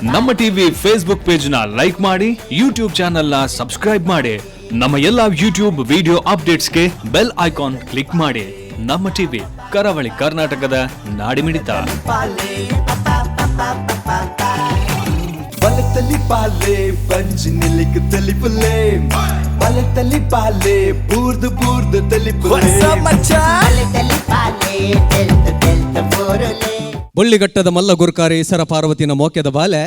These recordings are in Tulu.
ನಮ್ಮ TV Facebook page ನ ಲೈಕ್ ಮಾಡಿ, ಯೂಟ್ಯೂಬ್ ಚಾನೆಲ್ ನ ಸಬ್ಸ್ಕ್ರೈಬ್ ಮಾಡಿ. ನಮ್ಮ ಎಲ್ಲಾ ಯೂಟ್ಯೂಬ್ ವಿಡಿಯೋ ಅಪ್ಡೇಟ್ಸ್ಗೆ bell icon click ಮಾಡಿ. ನಮ್ಮ ಟಿವಿ, ಕರಾವಳಿ ಕರ್ನಾಟಕದ ನಾಡಿಮಿಡಿತ. ಬಲತಲಿ ಬಾಲೆ ಬಂಜಿ ನಿಲಿಕ್ ತಲಿಪುಲೆ, ಬಲತಲಿ ಬಾಲೆ ಬೂರ್ದು ಬೂರ್ದು ತಲಿಪುಲೆ. ಬೊಳ್ಳಿಘಟ್ಟದ ಮಲ್ಲ ಗುರುಕಾರಿ ಸರ ಪಾರ್ವತಿನ ಮೋಕ್ಯದ ಬಾಲೆ,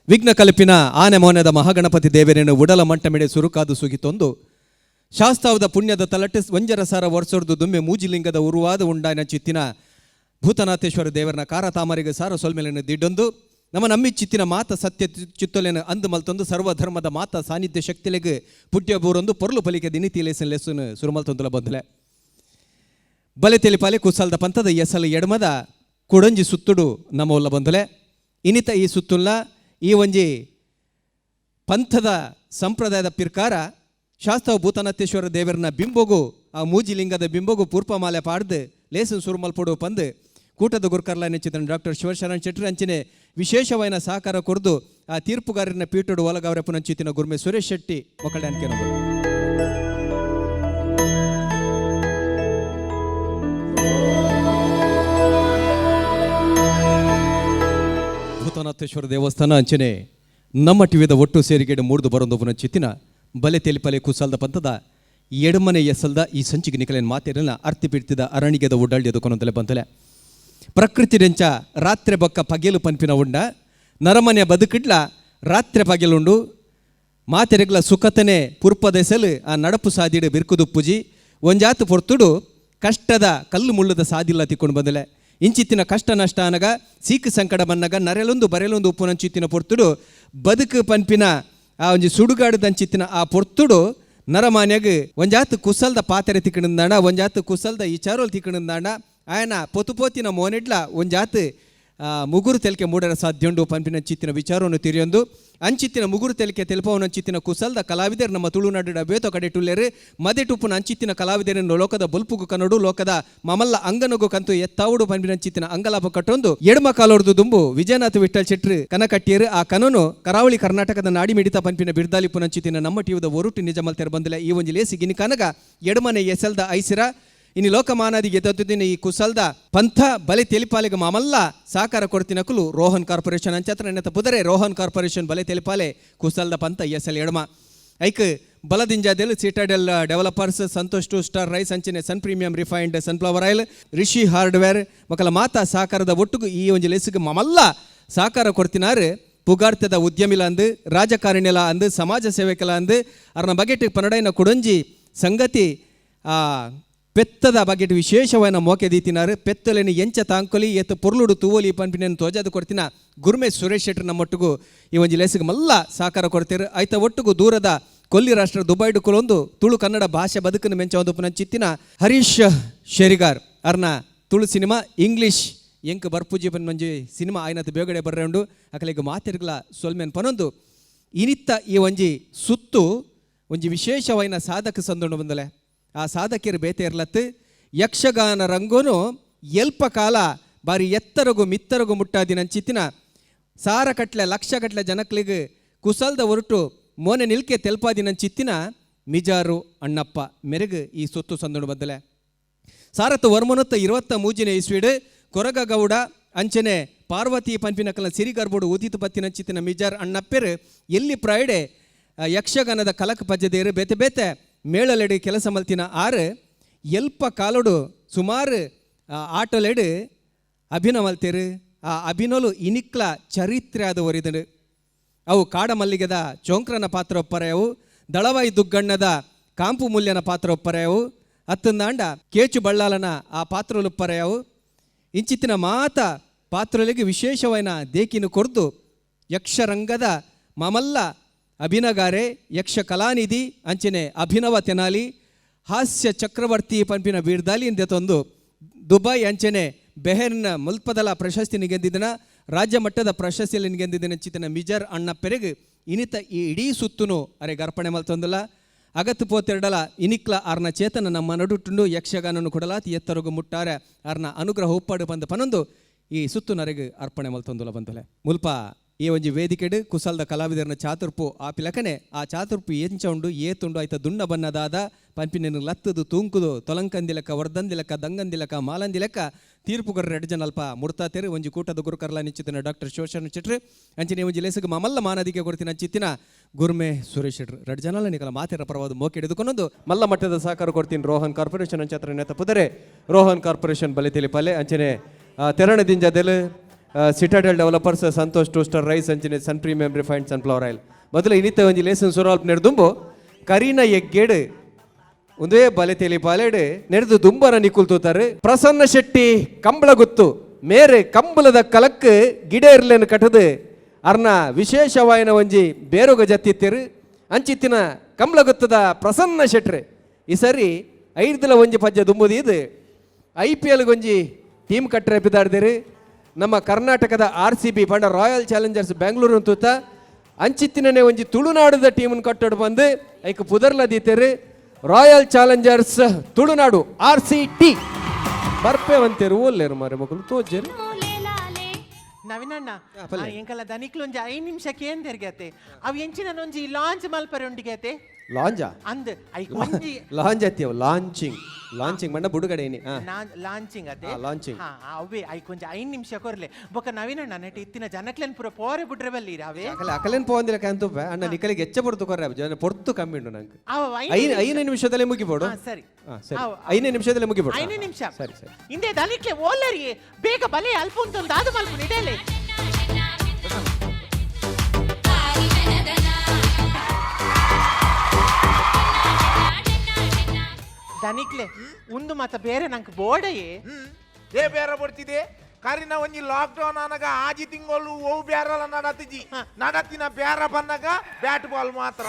ವಿಘ್ನ ಕಲ್ಪಿನ ಆನೆ ಮೋನೆದ ಮಹಾಗಣಪತಿ ದೇವರೇನು ಉಡಲ ಮಂಟಮೆಡೆ ಸುರುಕಾದು ಸುಗಿತೊಂದು, ಶಾಸ್ತಾವದ ಪುಣ್ಯದ ತಲಟೆ ಒಂಜರ ಸಾರ ವರ್ಷೊರ್ದು ದುಮ್ಮೆ ಮೂಜಿಲಿಂಗದ ಉರುವಾದ ಉಂಡಾಯನ ಚಿತ್ತಿನ ಭೂತನಾಥೇಶ್ವರ ದೇವರನ ಕಾರ ತಾಮರಿಗೆ ಸಾರ ಸೊಲ್ಮೆಲೆಯನ್ನು ದಿಡ್ಡೊಂದು, ನಮ್ಮ ನಂಬಿ ಚಿತ್ತಿನ ಮಾತ ಸತ್ಯ ಚಿತ್ತೊಲೆನ ಅಂದು ಮಲ್ತೊಂದು, ಸರ್ವಧರ್ಮದ ಮಾತ ಸಾನ್ನಿಧ್ಯ ಶಕ್ತಿಲೆಗ್ ಪುಟ್ಯ ಬೂರೊಂದು ಪೊರ್ಲು ಪಲಿಕೆ ದಿನಿತಿ ಲೇಸನ್ ಲೆಸ್ಸುನು ಸುರುಮಲ್ತೊಂದುಲ ಬಂದಲೆ. ಬಲೆ ತೆಲಿಪಾಲೆ ಕುಸಲ್ದ ಪಂಥದ ಎಸಲು ಎಡಮದ ಕುಡಂಜಿ ಸುತ್ತುಡು ನಮ್ಮ ಬಂದಲೆ. ಇನಿತ ಈ ಸುತ್ತುಲ್ಲ ಈ ಒಂಜಿ ಪಂಥದ ಸಂಪ್ರದಾಯದ ಪಿರ್ಕಾರ ಶಾಸ್ತ್ರ ಭೂತನಾಥೇಶ್ವರ ದೇವರನ ಬಿಂಬೊಗು, ಆ ಮೂಜಿಲಿಂಗದ ಬಿಂಬೊಗು ಪೂರ್ಪಮಾಲೆ ಪಾಡ್ದು ಲೇಸನ್ ಸುರುಮಲ್ಪೊಡು ಪಂದು ಕೂಟದ ಗುರುಕರ್ಲ ನೆಚ್ಚಿದ ಡಾಕ್ಟರ್ ಶಿವಶರಣ್ ಶೆಟ್ಟರ್ ಅಂಚನೆ ವಿಶೇಷವಾದ ಸಹಕಾರ ಕೊರ್ದು, ಆ ತೀರ್ಪುಗಾರನ ಪೀಠೋಡು ಒಲಗವರೆಪುನಂಚಿತ್ತಿನ ಗುರ್ಮೆ ಸುರೇಶ್ ಶೆಟ್ಟಿ ಮೊಕಳ್ಯಾನ್ಕೆ. ಭೂತನಾಥೇಶ್ವರ ದೇವಸ್ಥಾನ ಅಂಚನೆ ನಮ್ಮ ಟಿವಿದ ಒಟ್ಟು ಸೇರಿಗೆಡೆ ಮೂಡ್ದು ಬರೊಂದು ಚಿತ್ತಿನ ಬಲೆ ತೆಲಿಪಲೆ ಕುಸಲ್ದ ಪಂಥದ ಎಡಮನೆ ಎಸಲ್ದ ಈ ಸಂಚಿಗೆ ನಿಕಲೇನು ಮಾತೇರಲ್ಲ ಅರ್ತಿ ಪಿಡ್ತಿದ ಅರಣಿಗೆದ ಒಡ್ಡಾಳ್ಯದ ಕೊನೊಂದಲೆ ಬಂತಲೆ. ಪ್ರಕೃತಿ ರೆಂಚ ರಾತ್ರಿ ಬೊಕ್ಕ ಪಗೆಲು ಪನ್ಪಿನ ಉಂಡ, ನರಮನೆ ಬದುಕಿಡ್ಲ ರಾತ್ರಿ ಪಗೆಲುಂಡು. ಮಾತೆರೆಗ್ಲ ಸುಖತನೆ ಪುರ್ಪದೆಸಲು ಆ ನಡಪು ಸಾದಿಡು ಬಿರ್ಕುದುಪ್ಪುಜಿ. ಒಂಜಾತು ಪೊರ್ತುಡು ಕಷ್ಟದ ಕಲ್ಲು ಮುಳ್ಳುದ ಸಾದಿಲ್ಲ ತಿಕ್ಕೊಂಡು ಬಂದಲೆ. ಇಂಚಿತ್ತಿನ ಕಷ್ಟ ನಷ್ಟ ಅನಗ, ಸೀಕು ಸಂಕಟ ಬನ್ನಗ, ನರೆಲೊಂದು ಬರೆಲೊಂದು ಉಪ್ಪುನಂಚಿತ್ತಿನ ಪೊರ್ತುಡು, ಬದುಕು ಪನ್ಪಿನ ಆ ಒಂಜಿ ಸುಡುಗಾಡುದಂಚಿತ್ತಿನ ಆ ಪೊರ್ತುಡು ನರಮಾನ್ಯಗ್ ಒಂಜಾತು ಕುಸಲ್ದ ಪಾತೆರೆ ತಿಕ್ಕಣಂದಾಂಡ, ಒಂಜಾತು ಕುಸಲ್ದ ಇಚಾರೋಲ್ ತಿಕ್ಕಣಂದಾಂಡ, ಆಯನ ಪೊತು ಪೋತಿನ ಮೋನೆಡ್ಲ ಒಂಜಾತು ಮುಗುರು ತೆಲಿಕೆ ಮೂಡರ ಸಾಧ್ಯುಂಡು ಪನ್ಪಿನ ಚಿತ್ತಿನ ವಿಚಾರವನ್ನು ತಿರಿಯೊಂದು, ಅಂಚಿತ್ತಿನ ಮುಗುರು ತೆಲಿಕೆ ತೆಲುಪವನ ಅಂಚಿತ್ತಿನ ಕುಸಲ್ದ ಕಲಾವಿದರು ನಮ್ಮ ತುಳುನಾಡಿನ ಬೇತೋ ಕಡೆ ಟುಲ್ಲೆರು. ಮದೆಟುಪ್ಪುನ ಅಂಚಿತ್ತಿನ ಕಲಾವಿದರನ್ನು ಲೋಕದ ಬೊಲ್ಪುಗು ಕನ್ನಡು, ಲೋಕದ ಮಮಲ್ಲ ಅಂಗನಗು ಕಂತು ಎತ್ತಾವುಡು ಪನ್ಪಿನ ಅಂಚಿತ್ತಿನ ಅಂಗಲಾಪ ಕಟ್ಟೊಂದು, ಎಡಮ ಕಾಲೋರ್ದು ದುಂಬು ವಿಜಯನಾಥ ವಿಠಲ್ ಶೆಟ್ರು ಕನ ಕಟ್ಟಿಯರು. ಆ ಕನನು ಕರಾವಳಿ ಕರ್ನಾಟಕದ ನಾಡಿ ಮಿಡಿತ ಪನ್ಪಿನ ಬಿರ್ದಾಲಿಪುನ ಅಂಚಿತ್ತಿನ ನಮ್ಮ ಟಿವಿದ ಒರುಟು ನಿಜ ಮಲ್ತೆರ ಬಂದಿಲ್ಲ. ಈ ಒಂಜಿ ಲೇಸಿ ಗಿನಿ ಕನಗ ಎಡಮನೆ ಎಸಲ್ದ ಐಸಿರ ಇನ್ನು ಲೋಕಮಾನದಿಗೆ ಎತ್ತುತ್ತಿನ ಈ ಕುಸಲ್ದ ಪಂಥ ಬಲೆ ತೆಲಿಪಾಲೆಗೆ ಮಾಮಲ್ಲ ಸಾಕಾರ ಕೊಡ್ತಿನಕುಲು ರೋಹನ್ ಕಾರ್ಪೊರೇಷನ್ ಅಂಚತ್ರ ನೆತ್ತ ಪುದರೆ ರೋಹನ್ ಕಾರ್ಪೊರೇಷನ್, ಬಲೆ ತೆಲಿಪಾಲೆ ಕುಸಲ್ದ ಪಂಥ ಎಸ್ ಎಲ್ ಎಡಮ. ಐಕ್ ಬಲದಿಂಜಾದೆಲ್ Citadel developers, Santosh two star rice ಅಂಚನೆ Sun premium refined sunflower oil, Rishi hardware ಮಕ್ಕಳ ಮಾತಾ ಸಹಕಾರದ ಒಟ್ಟುಗು ಈ ಒಂಜಿ ಲೆಸ್ಗೆ ಮಮಲ್ಲ ಸಾಕಾರ ಕೊಡ್ತಿನಾರು. ಪುಗಾರ್ತದ ಉದ್ಯಮಿಲ ಅಂದು, ರಾಜಕಾರಣಿಲ ಅಂದು, ಸಮಾಜ ಸೇವಕಲ ಅಂದು, ಅರ್ನ ಬಗೆಟ್ ಪನಡೈನ ಕುಡಂಜಿ ಸಂಗತಿ, ಆ ಪೆತ್ತದ ಬಗೆಟ್ ವಿಶೇಷವಾದ ಮೋಕೆ ದೀತಿನಾರು. ಪೆತ್ತಲೆನ ಎಂಚ ತಾಂಕೊಲಿ, ಏತ ಪೊರ್ಲುಡು ತೂವೊಲಿ ಪನ್ಪಿನ ತೋಜಾದು ಕೊಡ್ತಿನ ಗುರ್ಮೆ ಸುರೇಶ್ ಶೆಟ್ಟರ್ ನಮ್ಮೊಟ್ಟಿಗೂ ಈ ಒಂಜಿ ಲೇಸಿಗೆ ಮಲ್ಲ ಸಹಕಾರ ಕೊಡ್ತೀರು. ಆಯ್ತ ಒಟ್ಟಿಗೂ ದೂರದ ಕೊಲ್ಲಿ ರಾಷ್ಟ್ರ ದುಬೈಡು ಕುಲೊಂದು ತುಳು ಕನ್ನಡ ಭಾಷೆ ಬದುಕನ್ನು ಮೆಂಚ ಒಂದು ಚಿತ್ತಿನ ಹರೀಶ್ ಶೆರಿಗಾರ್ ಅರ್ನ ತುಳು ಸಿನಿಮಾ ಇಂಗ್ಲಿಷ್ ಎಂಕ್ ಬರ್ಪುಜಿ ಮಂಜಿ ಸಿನಿಮಾ ಆಯ್ನತ್ ಬೇಗಡೆ ಬರ್ರೆ ಉಂಡು. ಅಕಲಿಗೆ ಮಾತಿರ್ಗ್ಲ ಸೊಲ್ಮೆನ್ ಪನೊಂದು, ಇನಿತ್ತ ಈ ಒಂಜಿ ಸುತ್ತು ಒಂಜಿ ವಿಶೇಷವಾಯಿನ ಸಾಧಕ ಸಂದೊಂಡು ಬಂದಲೆ. ಆ ಸಾಧಕಿಯರು ಬೇತೆ ಇರ್ಲತ್ತು, ಯಕ್ಷಗಾನ ರಂಗೋನು ಎಲ್ಪ ಕಾಲ ಬಾರಿ ಎತ್ತರಗು ಮಿತ್ತರಗು ಮುಟ್ಟಾದಿನಂಚಿತ್ತಿನ ಸಾರ ಕಟ್ಲೆ ಲಕ್ಷ ಕಟ್ಲೆ ಜನಕ್ಲಿಗೆ ಕುಸಲ್ದ ಹೊರಟು ಮೋನೆ ನಿಲ್ಕೆ ತೆಲ್ಪಾದಿನಂಚಿತ್ತಿನ ಮಿಜಾರು ಅಣ್ಣಪ್ಪ ಮೆರುಗು ಈ ಸೊತ್ತು ಸಂದೊಂಡು ಬಂದಲೆ. 1923ನೇ ಇಸ್ವಿಡ್ ಕೊರಗಗೌಡ ಅಂಚನೆ ಪಾರ್ವತಿ ಪಂಪಿನಕಲ ಸಿರಿಗರ್ಬೋಡು ಉದಿತು ಪತ್ತಿನಂಚಿತ್ತಿನ ಮಿಜಾರ್ ಅಣ್ಣಪ್ಪೆರು ಎಲ್ಲಿ ಪ್ರೈಡೆ ಯಕ್ಷಗಾನದ ಕಲಕ ಪಜ್ಜದೇರು ಬೇತೆ ಬೇತೆ ಮೇಳಲೆಡು ಕೆಲಸ ಮಲ್ತಿನ ಆರು ಎಲ್ಪ ಕಾಲೋಡು ಸುಮಾರು ಆಟೋಲೆಡು ಅಭಿನಯ ಮಲ್ತೇರು. ಆ ಅಭಿನೋಲು ಇನಿಕ್ಲ ಚರಿತ್ರೆ ಆದ ಒರಿದನು. ಅವು ಕಾಡಮಲ್ಲಿಗೆದ ಚೋಂಕ್ರನ ಪಾತ್ರ ಒಪ್ಪರೆಯವು, ದಳವಾಯಿ ದುಗ್ಗಣ್ಣದ ಕಾಂಪು ಮೂಲ್ಯನ ಪಾತ್ರ ಒಪ್ಪರೆಯವು, ಅತ್ತಂದಾಂಡ ಕೇಚು ಬಳ್ಳಾಲನ ಆ ಪಾತ್ರಲುಪ್ಪರೆಯವು. ಇಂಚಿತ್ತಿನ ಮಾತ ಪಾತ್ರಗಳಿಗೆ ವಿಶೇಷವಾದ ದೇಕಿನ ಕೊರ್ದು ಯಕ್ಷರಂಗದ ಮಮಲ್ಲ ಅಭಿನಗಾರೆ, ಯಕ್ಷ ಕಲಾನಿಧಿ ಅಂಚನೆ ಅಭಿನವ ತೆನಾಲಿ, ಹಾಸ್ಯ ಚಕ್ರವರ್ತಿ ಪಂಪಿನ ಬೀರ್ದಾಲಿ ತಂದು ದುಬೈ ಅಂಚನೆ ಬೆಹರ್ನ ಮುಲ್ಪದಲ ಪ್ರಶಸ್ತಿ ಗೆದ್ದಿದ್ದನ, ರಾಜ್ಯ ಮಟ್ಟದ ಪ್ರಶಸ್ತಿಯಲ್ಲಿ ಗೆದ್ದಿದ್ದನ ಚಿತನ ಮಿಜರ್ ಅಣ್ಣ ಪೆರೆಗ್ ಇನಿತ ಈ ಇಡೀ ಸುತ್ತುನು ಅರೆಗೆ ಅರ್ಪಣೆ ಮಲ್ತೊಂದಲ್ಲ. ಅಗತ್ತು ಪೋತೆರಡಲ ಇನಿಕ್ಲ ಆರ್ನ ಚೇತನ ನಮ್ಮ ನಡುಟುಂಡು. ಯಕ್ಷಗಾನನು ಕೊಡಲಾತಿ ಎತ್ತರಗು ಮುಟ್ಟಾರೆ ಅರ್ನ ಅನುಗ್ರಹ ಉಪ್ಪಾಡು ಬಂದ ಪನೊಂದು ಈ ಸುತ್ತು ನರೆಗೆ ಅರ್ಪಣೆ ಮಲ್ತೊಂದುಲ ಬಂದಲೆ. ಮುಲ್ಪ ಈ ಒಂಜಿ ವೇದಿಕೆಡ್ ಕುಸಲ್ದ ಕಲಾವಿದರನ ಚಾತುರ್ಪು ಆಪಿಲಕನೆ ಆ ಚಾತುರ್ಪು ಎಂಚ ಉಂಡು ಏತುಂಡು ಆಯ್ತ ದುಣ್ಣ ಬನ್ನದಾದ ಪನ್ಪಿನ ಲತ್ತದು ತೂಂಕುದು ತೊಲಂಕಂದಿಲಕ್ಕ ವರ್ದಂದಿಲಕ್ಕ ದಂಗಂದಿಲಕ್ಕ ಮಾಲಂದಿಲಕ್ಕ ತೀರ್ಪು ಕೊರ ಎರಡು ಜನ ಅಲ್ಪ ಮುರ್ತಾತೆರು ಒಂಜಿ ಕೂಟದ ಗುರುಕರ್ಲ ನಿಶ್ಚಿತನ ಡಾಕ್ಟರ್ ಶೋಷನ್ ಚಿಟ್ರು ಅಂಚಿನ ಒಂಜಿ ಲೇಸುಗು ಮಮಲ್ಲ ಮಾನದಿಗೆ ಕೊಡ್ತೀನಿ ಅಂಚಿತ್ತಿನ ಗುರ್ಮೆ ಸುರೇಶ್ ಶೆಟ್ರು ಎರಡು ಜನ ನಿಕಲ ಮಾತೆರ ಪರವಾದ ಮೋಕೆ ಹಿಡಿದುಕೊಂಡು ಮಲ್ಲ ಮಟ್ಟದ ಸಹಕಾರ ಕೊಡ್ತೀನಿ ರೋಹನ್ ಕಾರ್ಪೊರೇಷನ್ ಅಂಚತ್ರ ನೇತ ರೋಹನ್ ಕಾರ್ಪೊರೇಷನ್ ಬಲಿತಿಲಿ ಪಲ್ಲೆ ಅಂಚನೆ ತೆರಣ ದಿಂಜದೆಲ್ Citadel developers Santosh toaster rice ಅಂಚನೆ Sun premium refined sunflower oil ಮೊದಲು ಇನ್ನಿತ ಒಂಜಿ ಲೇಸನ್ ಸುರಾಲ್ಪ್ ನೆಡ್ದುಂಬು ಕರೀನ ಎಗ್ಗೇಡು ಒಂದೇ ಬಲೆ ತೆಲಿ ಬಾಲೆಡು ನೆರೆದು ದುಂಬನ ನಿಕ್ಕುಲ್ ತೂತಾರೆ ಪ್ರಸನ್ನ ಶೆಟ್ಟಿ ಕಂಬಳಗುತ್ತು ಮೇರೆ ಕಂಬಳದ ಕಲಕ್ ಗಿಡ ಇರ್ಲೇನು ಕಟ್ಟದು ಅರ್ನ ವಿಶೇಷವಾಯಿನ ಒಂಜಿ ಬೇರೊಗ ಜತ್ತಿತ್ತಿರು ಅಂಚಿತ್ತಿನ ಕಂಬಳಗುತ್ತದ ಪ್ರಸನ್ನ ಶೆಟ್ರು ಈ ಸರಿ ಐದುಲ ಒಂಜಿ ಪಜ್ಜ ದುಂಬುದು ಇದು I P L ಒಂಜಿ ಟೀಮ್ ಕಟ್ಟರೆ ಪಿದಾಡ್ದಿರು. ನಮ್ಮ ಕರ್ನಾಟಕದ R C B ಪಂಡ ರಾಯಲ್ ಚಾಲೆಂಜರ್ಸ್ ಬೆಂಗಳೂರು ತೂತ ಅಂಚಿತ್ತಿನನೆ ಒಂಜಿ ತುಳುನಾಡದ ಟೀಮನ್ನು ಕಟ್ಟೋಡು ಬಂದು ಐಕ್ ಪುದರ್ಲ ದೀತೆರು Royal Challengers Tulunadu R C T ಬರ್ಪೆ వంతేರು ಓಲ್ಲೇರು ಮಾರೆ ಮಕ್ಕಳು ತೋಜೇರು. ನವೀನಣ್ಣ ಎಂಕಲ ದನಿಕ್ಲೊಂಜಿ 5 ನಿಮಿಷ ಕೇಂದರ್ಗತೆ ಅವು ಎಂಚಿನ ನೊಂಜಿ ಲಾಂಚ್ ಮಲ್ಪರೆ ಉಂಡಿಗತೆ ಲಾಂಜಾ ಅಂದ್ ಐಕ್ ಒಂಜಿ ಲಾಂಜ್ ಅತ್ತಿಯವ್ ಲಾಂಚಿಂಗ್ ಲಾಂಚಿಂಗ್ ಮಂಡ ಬುಡುಗಡೆ ಏನಿ ಲಾಂಚಿಂಗ್ ಅತೆ ಲಾಂಚಿಂಗ್. ಅವೇ ಐಕ್ ಒಂಜಿ 5 ನಿಮಿಷ ಕೊರ್ಲೆ ಬೊಕ ನವೀನಣ್ಣ ನೆಟ್ ಇತ್ತಿನ ಜನಕ್ಲೆನ್ ಪೂರ ಪೋರೆ ಬುಡ್ರೆ ಬಲ್ಲಿ ಅವೇ ಅಕಲೆ ಅಕಲೇನ್ ಪೋವಂದಿಲ್ಲ ಕಾಂತುಪ್ಪ ಅಣ್ಣ ನಿಕಲಿಗೆ ಹೆಚ್ಚ ಪೊರ್ತು ಕೊರ್ರೆ ಜನ ಪೊರ್ತು ಕಮ್ಮಿ ಉಂಟು ನಂಗೆ ಅವ ಐದು ನಿಮಿಷದಲ್ಲೇ ಮುಗಿಬೋಡು. ಸರಿ ಸರಿ 5 ನಿಮಿಷದಲ್ಲೇ ಮುಗಿಬೋಡು. 5 ನಿಮಿಷ ಸರಿ ಸರಿ ಹಿಂದೆ ದನಿಕ್ಲೆ ಓಲರಿ ಬೇಗ ಬಲೆ ಅಲ್ಪ ಉಂಟು ದಾದ ಮಲ್ಪು ಇಡಲೆ ದನಿಕ್ಲೆ ಒಂದು ಮಾತ ಬೇರೆ ನಂಗೆ ಬೋಡಯೇ ಏ ಬೇರೆ ಬರ್ತಿದೆ ಕರಿನ ಒಂಜಿ ಲಾಕ್ ಡೌನ್ ಆನಗ ಆಜಿ ತಿಂಗಳು ಓ ಬ್ಯಾರಲ್ಲ ನಡತಿಜಿ ನಡತಿನ ಬ್ಯಾರ ಬಂದಾಗ ಬ್ಯಾಟ್ ಬಾಲ್ ಮಾತ್ರ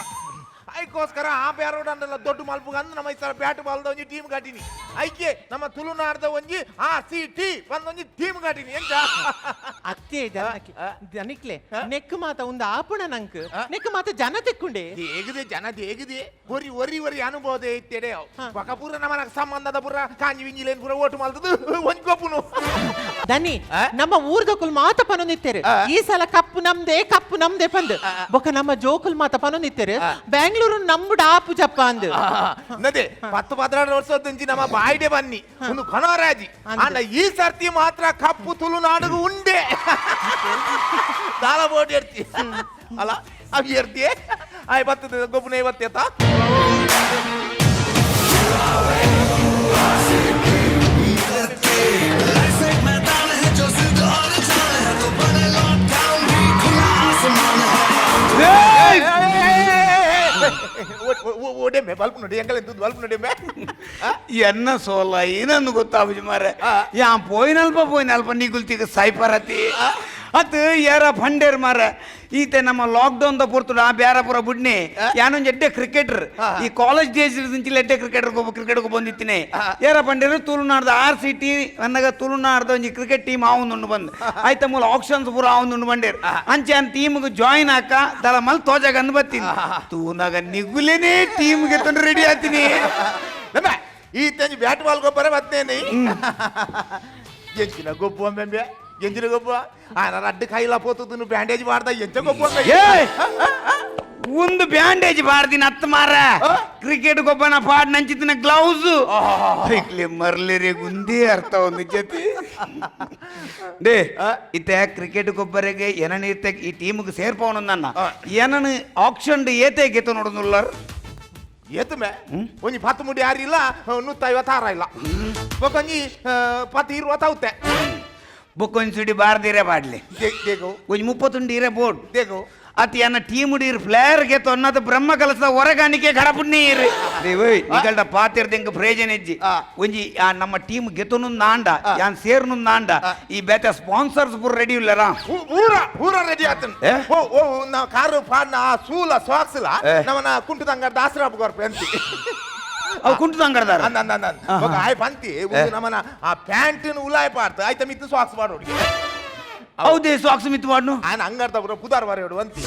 ಐಕೋಸ್ಕರ ಆ ಬ್ಯಾರೋಡ್ ಅಂದಲ್ಲ ದೊಡ್ಡ ಮಲ್ಪುಗ ಅಂದ್ ನಮ್ಮ ಈ ಸಲ ಬ್ಯಾಟ್ ಬಾಲ್ದ ಒಂಜಿ ಟೀಮ್ ಕಟ್ಟಿನಿ ಐಕೆ ನಮ್ಮ ತುಳುನಾಡ್ದ ಒಂಜಿ ಆ ಸಿ ಟಿ ಒಂದೊಂಜಿ ಟೀಮ್ ಕಟ್ಟಿನಿ ಎಂತ ಅತ್ತೆ ದನಿಕ್ಲೆ ನೆಕ್ ಮಾತ ಒಂದು ಆಪುಣ ನಂಕ್ ನೆಕ್ ಮಾತ ಜನ ತೆಕ್ಕುಂಡೆ ಹೇಗಿದೆ ಜನ ಹೇಗಿದೆ ಒರಿ ಒರಿ ಒರಿ ಅನುಭವದ ಇತ್ತೇಡೆ ಪಕ ಪೂರ ನಮ್ಮ ಸಂಬಂಧದ ಪೂರ ಕಾಂಜಿ ವಿಂಜಿಲೇನ್ ಪೂರ ಓಟು ಮಲ್ತದು ಒಂಜಿ ಗೊಪ್ಪುನು ದನಿ ನಮ್ಮ ಊರ್ದೊಕುಲ್ ಮಾತ ಪನೊಂದಿತ್ತೇರು ಈ ಸಲ ಕಪ್ಪು ನಮ್ದೆ ಕಪ್ಪು ನಮ್ದೆ ಪಂದ್ ಬೊಕ ನಮ್ಮ ಜೋಕುಲ್ ಮಾತ ಪನೊಂದಿತ್ತೇರು ಬೆಂಗಳೂರು ನಂಬುಡ ಆಪು ಜಪ್ಪ ಅಂದ್ ನದೇ 10 12 ವರ್ಷದಂಚಿ ನಮ್ಮ ಬಾಯಿಡೆ ಬನ್ನಿ ಒಂದು ಕನರಾಜಿ ಅಣ್ಣ ಈ ಸರ್ತಿ ಮಾತ್ರ ಕಪ್ಪು ತುಳುನಾಡುಗು ಉಂಡೆ ದಾಲ ಬೋಟ್ ಎರ್ತಿ ಅಲ್ಲ ಅವಿ ಎರ್ತಿ ಆಯ್ ಬರ್ತದೆ ಗೊಬ್ಬನ ಬರ್ತೇತ. ಎನ್ನ ಸೋಲ ಏನನ್ನು ಗೊತ್ತಾಪುಜಿ ಮಾರೆ ಯಾ ಪೋಯಿನಲ್ಪ ಪೋಯಿನಲ್ಪ ನಿಗುಲ್ತಿಗ ಸೈಪರತಿ ಅತ್ ಯಾರ ಫಂಡೇರ್ ಮಾರ ಈತೆ ನಮ್ಮ ಲಾಕ್ಡೌನ್ the ಪೊರ್ತುಡು ಆ ಬ್ಯಾರ ಪುರ ಬುಡ್ನೆ ಯಾನೊಂದು ಎಡ್ಡೆ ಕ್ರಿಕೆಟರ್ ಈ ಕಾಲೇಜ್ ಡೇಸ್ ಎಡ್ಡೆ ಕ್ರಿಕೆಟರ್ ಕ್ರಿಕೆಟ್ ಬಂದಿತ್ತಿನಿ ಯಾರ ಪಂಡೇರು ತುಳುನಾಡ್ದ R C T ಅನ್ನಾಗ ತುಳುನಾಡ್ದ ಒಂಜಿ ಕ್ರಿಕೆಟ್ ಟೀಮ್ ಆವೊಂದುಂಡು ಬಂದು ಆಯ್ತ ಮೂಲ ಆಪ್ಷನ್ಸ್ ಪೂರ ಆವೊಂದುಂಡು ಬಂಡೇರು ಅಂಚೆ ಅನ್ ಟೀಮ್ಗೆ ಜಾಯಿನ್ ಹಾಕ ದಳ ಮಲ್ ತೋಜಾಗ ಬತ್ತೀನಿ ತೂನಾಗ ನಿಗುಲೇನೆ ಟೀಮ್ಗೆ ತಂದು ರೆಡಿ ಆತೀನಿ. ಈ ತಂಜಿ ಬ್ಯಾಟ್ ಬಾಲ್ ಗೊಬ್ಬರ ಬತ್ತೇನೆ ಎಂಚಿನ ಗೊಬ್ಬು ಅಂಬೆಂಬೆ ಎಂಜಿನ ಗೊಬ್ಬ ಆನ ರಡ್ಡು ಕೈಲ ಪೋತುದು ಬ್ಯಾಂಡೇಜ್ ಮಾಡ್ದ ಎಂಚ ಗೊಬ್ಬ. ಒಂದು ಬ್ಯಾಂಡೇಜ್ ಬಾರ್ದಿನ ಹತ್ತು ಮಾರ ಕ್ರಿಕೆಟ್ ಗೊಬ್ಬನ ಪಾಡ್ ನಂಚಿತ್ತಿನ ಗ್ಲೌಸ್ ಮರ್ಲಿರಿ ಗುಂದಿ ಅರ್ಥ ಒಂದು ಜೊತೆ ಡೇ ಇತ್ತೆ ಕ್ರಿಕೆಟ್ ಗೊಬ್ಬರಿಗೆ ಏನನ ಇತ್ತೆ ಈ ಟೀಮ್ಗೆ ಸೇರ್ಪವನು ನನ್ನ ಏನನ ಆಕ್ಷನ್ ಏತೆ ಗೆತ ನೋಡೋದುಲ್ಲಾರ ಏತುಮೆ ಒಂಜಿ 10 ಮುಡಿ ಯಾರಿಲ್ಲ 156 ಇಲ್ಲ ಒಂಜಿ 10 20 అవుತೆ ಬೊಕ್ಕೊಂಜಿ ಸಿಡಿ ಬಾರ್ದಿರೇ ಬಾಡ್ಲಿ ಒಂಜಿ 30 ಇರೇ ಬೋರ್ಡ್ ದೇಗು ಅತಿ ಅನ್ನ ಟೀಮ್ ಇರ್ ಫ್ಲೇರ್ ಗೆತ್ತು ಅನ್ನದ ಬ್ರಹ್ಮ ಕಲಸದ ಹೊರಗಾಣಿಕೆ ಗಡಪುಣ್ಣ ಇರು ನಿಗಲ್ಡ ಪಾತಿರ್ದ ಎಂಕ್ ಪ್ರಯೋಜನ ಇಜ್ಜಿ ಒಂಜಿ ಆ ನಮ್ಮ ಟೀಮ್ ಗೆತ್ತುನು ನಾಂಡ ಯಾನ್ ಸೇರ್ನು ನಾಂಡ ಈ ಬೇತೆ ಸ್ಪಾನ್ಸರ್ಸ್ ಪೂರ ರೆಡಿ ಇಲ್ಲರಾ ಊರ ಊರ ರೆಡಿ ಆತನ್ ಓ ಓ ನಾ ಕಾರು ಪಾಡ್ನ ಆ ಸೂಲ ಸಾಕ್ಸ್ಲ ನಮ್ಮನ ಕುಂಟುದಂಗ ದಾಸರಾಬ್ ಕೊರ್ಪೆ ಅಂತಿ ಅವು ಕುಂಟುದಂಗಡ್ದಾರ ಅಂದ ಅಂದ ಅಂದ ಆಯ್ ಪಂತಿ ನಮ್ಮನ ಆ ಪ್ಯಾಂಟಿನ ಉಲಾಯ್ ಪಾಡ್ತು ಆಯ್ತ ಮಿತ್ತು ಸಾಕ್ಸ್ ಮಾಡೋಡಿ ಹೌದೇ ಸಾಕ್ಸ್ ಮಿತ್ತು ಮಾಡ್ನು ఆయన ಅಂಗಡ್ದ ಪುರ ಪುದಾರ್ ಬಾರಿ ಅಂತಿ.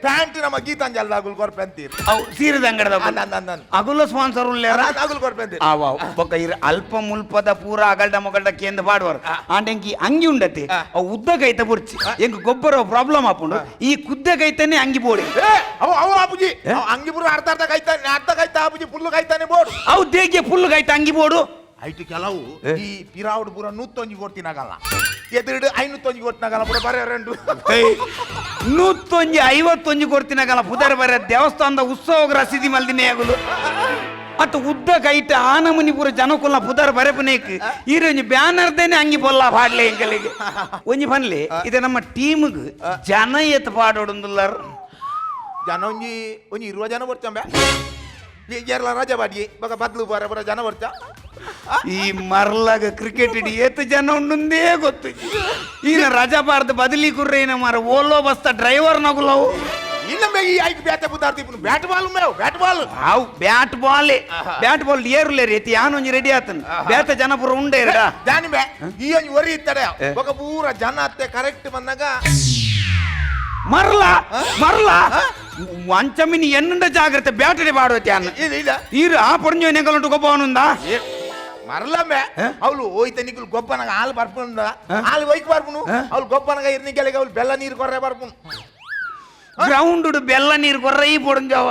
Pant ನಮ್ಮ ಗೀತಾಂಜಲ್ ಅಗುಲ್ ಕೊರ್ಪೆ ಅಂತೀರಿ. ಅವು ಸೀರೆದ ಅಂಗಡದ ಅಂದ್ ಅಂದ್ ಅಂದ್ ಅಂದ್. ಅಗುಲ ಸ್ಪಾನ್ಸರ್ ಉಲ್ಲೇರ. ಅಗುಲ್ ಕೊರ್ಪೆ ಅಂತೀರಿ. ಆವ ಬೊಕ್ಕ ಇರ್ ಅಲ್ಪ ಮುಲ್ಪದ ಪೂರ ಅಗಲ್ಡ ಮೊಗಲ್ಡ ಕೇಂದ್ರ ಪಾಡುವರು. ಆಂಡೆಂಕಿ ಅಂಗಿ ಉಂಡತೆ, ಅವು ಉದ್ದ ಕೈತ ಬುರ್ಚಿ, ಎಂಕ್ ಗೊಬ್ಬರ ಪ್ರಾಬ್ಲಮ್ ಆಪುಂಡು. ಈ ಕುದ್ದ ಕೈತನೆ ಅಂಗಿ ಬೋಡಿ. ಏ, ಅವು ಅವು ಆಪುಜಿ. ಅವು ಅಂಗಿ ಪೂರ ಅರ್ಧ ಅರ್ಧ ಕೈತಾನೆ, ಅರ್ಧ ಕೈತ ಆಪುಜಿ, ಫುಲ್ಲು ಕೈತಾನೆ ಬೋಡು. ಅವು ದೇಗೆ ಫುಲ್ ಕೈತ ಅಂಗಿ ಬೋಡು. ಐಟು ಕೆಲವು ಈ ಪಿರಾವುಡು ಪೂರ ನೂತ್ತೊಂಜಿ ಕೊಡ್ತಿನಾಗಲ್ಲ, ಎದುರುಡು ಐನೂತ್ತೊಂಜಿ ಕೊಡ್ತಿನಾಗಲ್ಲ ಪೂರ ಬರೆ ರೆಂಡು. ನೂತ್ತೊಂಜಿ ಐವತ್ತೊಂಜಿ ಕೊಡ್ತಿನಾಗಲ್ಲ ಪುದರ್ ಬರೆ ದೇವಸ್ಥಾನದ ಉತ್ಸವ ರಸೀದಿ ಮಲ್ದಿನೇ ಆಗುಲು. ಅತ್ತ ಉದ್ದ ಕೈಟ ಆನಮುನಿ ಪೂರ ಜನಕುಲ್ಲ ಪುದರ್ ಬರೆಪನೇಕ್ ಈರೊಂಜಿ ಬ್ಯಾನರ್ ದೇನೆ ಅಂಗಿ ಬೊಲ್ಲ ಪಾಡ್ಲೆ ಎಂಕಲಿಗೆ. ಒಂಜಿ ಪನ್ಲೆ, ಇದೆ ನಮ್ಮ ಟೀಮ್ಗ್ ಜನ ಏತ್ ಪಾಡೋಡುಂದುಲ್ಲಾರ್. ಜನ ಒಂಜಿ ಒಂಜಿ 20 ಜನ ಬರ್ಚಂಬೆ. ಏರ್ಲ ರಜಾ ಬಾಡಿ ಬಗ ಬದ್ಲು ಬರ ಬರ ಜನ ಬರ್ಚ. ಈ ಮರ್ಲಾಗ ಕ್ರಿಕೆಟ್ ಇಡಿ ಏತ್ ಜನ ಉಂಡುಂದೇ ಗೊತ್ತು. ಈನ ರಜಾ ಬಾರ್ದು ಬದಲಿ ಕುರ್ರೇನ ಮಾರ ಓಲೋ ಬಸ್ತ ಡ್ರೈವರ್ ನಗುಲವು. ಇನ್ನೊಮ್ಮೆ ಈ ಐಕ್ ಬ್ಯಾಟೆ ಬುದ್ದಾರ್ತಿ ಬ್ಯಾಟ್ ಬಾಲ್ ಮೇವ್ ಬ್ಯಾಟ್ ಬಾಲ್. ಹಾವು bat ball, bat ball ಏರುಲೇರಿ ಎತ್ತಿ ಯಾನೊಂಜಿ ರೆಡಿ ಆತನ್ ಬೇತ ಜನ ಪೂರ ಉಂಡೆ ಇರಡ. ದಾನಿ ಬೇ ಈ ಒಂಜಿ ಒರಿ ಇತ್ತಡೆ ಬೊಕ ಪೂರ ಜನ ಅತ್ತೆ ಕರೆಕ್ಟ್ ಬಂದಾಗ. ಮರ್ಲ ಮರ್ಲ ಅಂಚಮಿನಿ ಎನ್ನುಂಡ ಜಾಗ್ರತೆ ಬ್ಯಾಟರಿ ಪಾಡುವತಿ ಅನ್ನ. ಇಲ್ಲ ಇಲ್ಲ. ಈರು ಆ ಪೊಂಜೋ ನೆಗಲುಂಟು ಗೊಬ್ಬವನುಂದ. ಮರಲಮ್ಮೆ ಅವಳು ಹೋಯ್ತ ನಿಕ್ಕಲು ಗೊಬ್ಬನಗ ಹಾಲು ಬರ್ಪುಂಡ, ಹಾಲು ಒಯ್ಕ್ ಬರ್ಪುನು. ಅವಳು ಗೊಬ್ಬನಗ ಇರ್ನಿಕೆಲೆಗೆ ಅವಳು ಬೆಲ್ಲ ನೀರು ಕೊರ್ರೆ ಬರ್ಪುನು. ಗ್ರೌಂಡ್ ಬೆಲ್ಲ ನೀರು ಕೊರ್ರೆ ಈ ಪೊಡಂಜವ.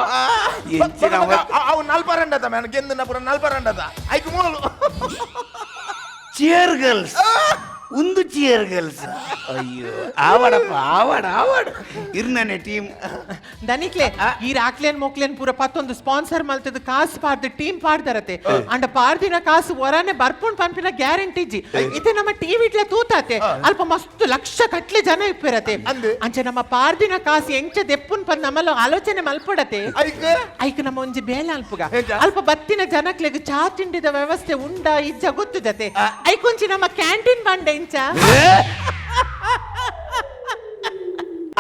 ಅವು ನಲ್ಪರಂಡದ ಮೇನ ಗೆಂದಿನ ಪುರ ನಲ್ಪರಂಡದ ಐಕ್ ಮೂಲು. ಚಿಯರ್ ಗರ್ಲ್ಸ್ ಒಂದು ಚಿಯರ್ ಗರ್ಲ್ಸ್. ಅಯ್ಯೋ ಆವಡಪ್ಪ ಆವಡ ಆವಡ ಇರ್ನನೆ ಟೀಮ್. ದನಿಕ್ಲೆ ಈ ರಾಕ್ಲೇನ್ ಮೊಕ್ಲೇನ್ ಪೂರ ಪತ್ತೊಂದು ಸ್ಪಾನ್ಸರ್ ಮಲ್ತದ ಕಾಸು ಪಾರ್ದು ಟೀಮ್ ಪಾಡ್ದರತೆ. ಅಂಡ ಪಾರ್ದಿನ ಕಾಸು ಒರಾನೆ ಬರ್ಪುಂಡ್ ಪನ್ಪಿನ ಗ್ಯಾರಂಟಿ ಜಿ. ಇತ್ತೆ ನಮ್ಮ ಟಿವಿ ಇಟ್ಲೆ ತೂತಾತೆ ಅಲ್ಪ ಮಸ್ತ್ ಲಕ್ಷ ಕಟ್ಲೆ ಜನ ಇಪ್ಪಿರತೆ. ಅಂದ್. ಅಂಚೆ ನಮ್ಮ ಪಾರ್ದಿನ ಕಾಸು ಎಂಚ ದೆಪ್ಪುನ್ ಪನ್ ನಮ್ಮಲ್ಲ ಆಲೋಚನೆ ಮಲ್ಪಡತೆ. ಐಕ್ ಐಕ್ ನಮ್ಮ ಒಂಜಿ ಬೇಲೆ ಅಲ್ಪುಗ ಎಂಚ? ಅಲ್ಪ ಬತ್ತಿನ ಜನಕ್ಲೆಗ್ ಚಾ ತಿಂಡಿದ ವ್ಯವಸ್ಥೆ ಉಂಡ ಇಜ್ಜ ಗೊತ್ತು ಜತೆ. ಐಕೊಂಚಿ ನಮ್ಮ ಕ್ಯಾಂಟೀನ್ ಬಂಡ ಎಂಚ.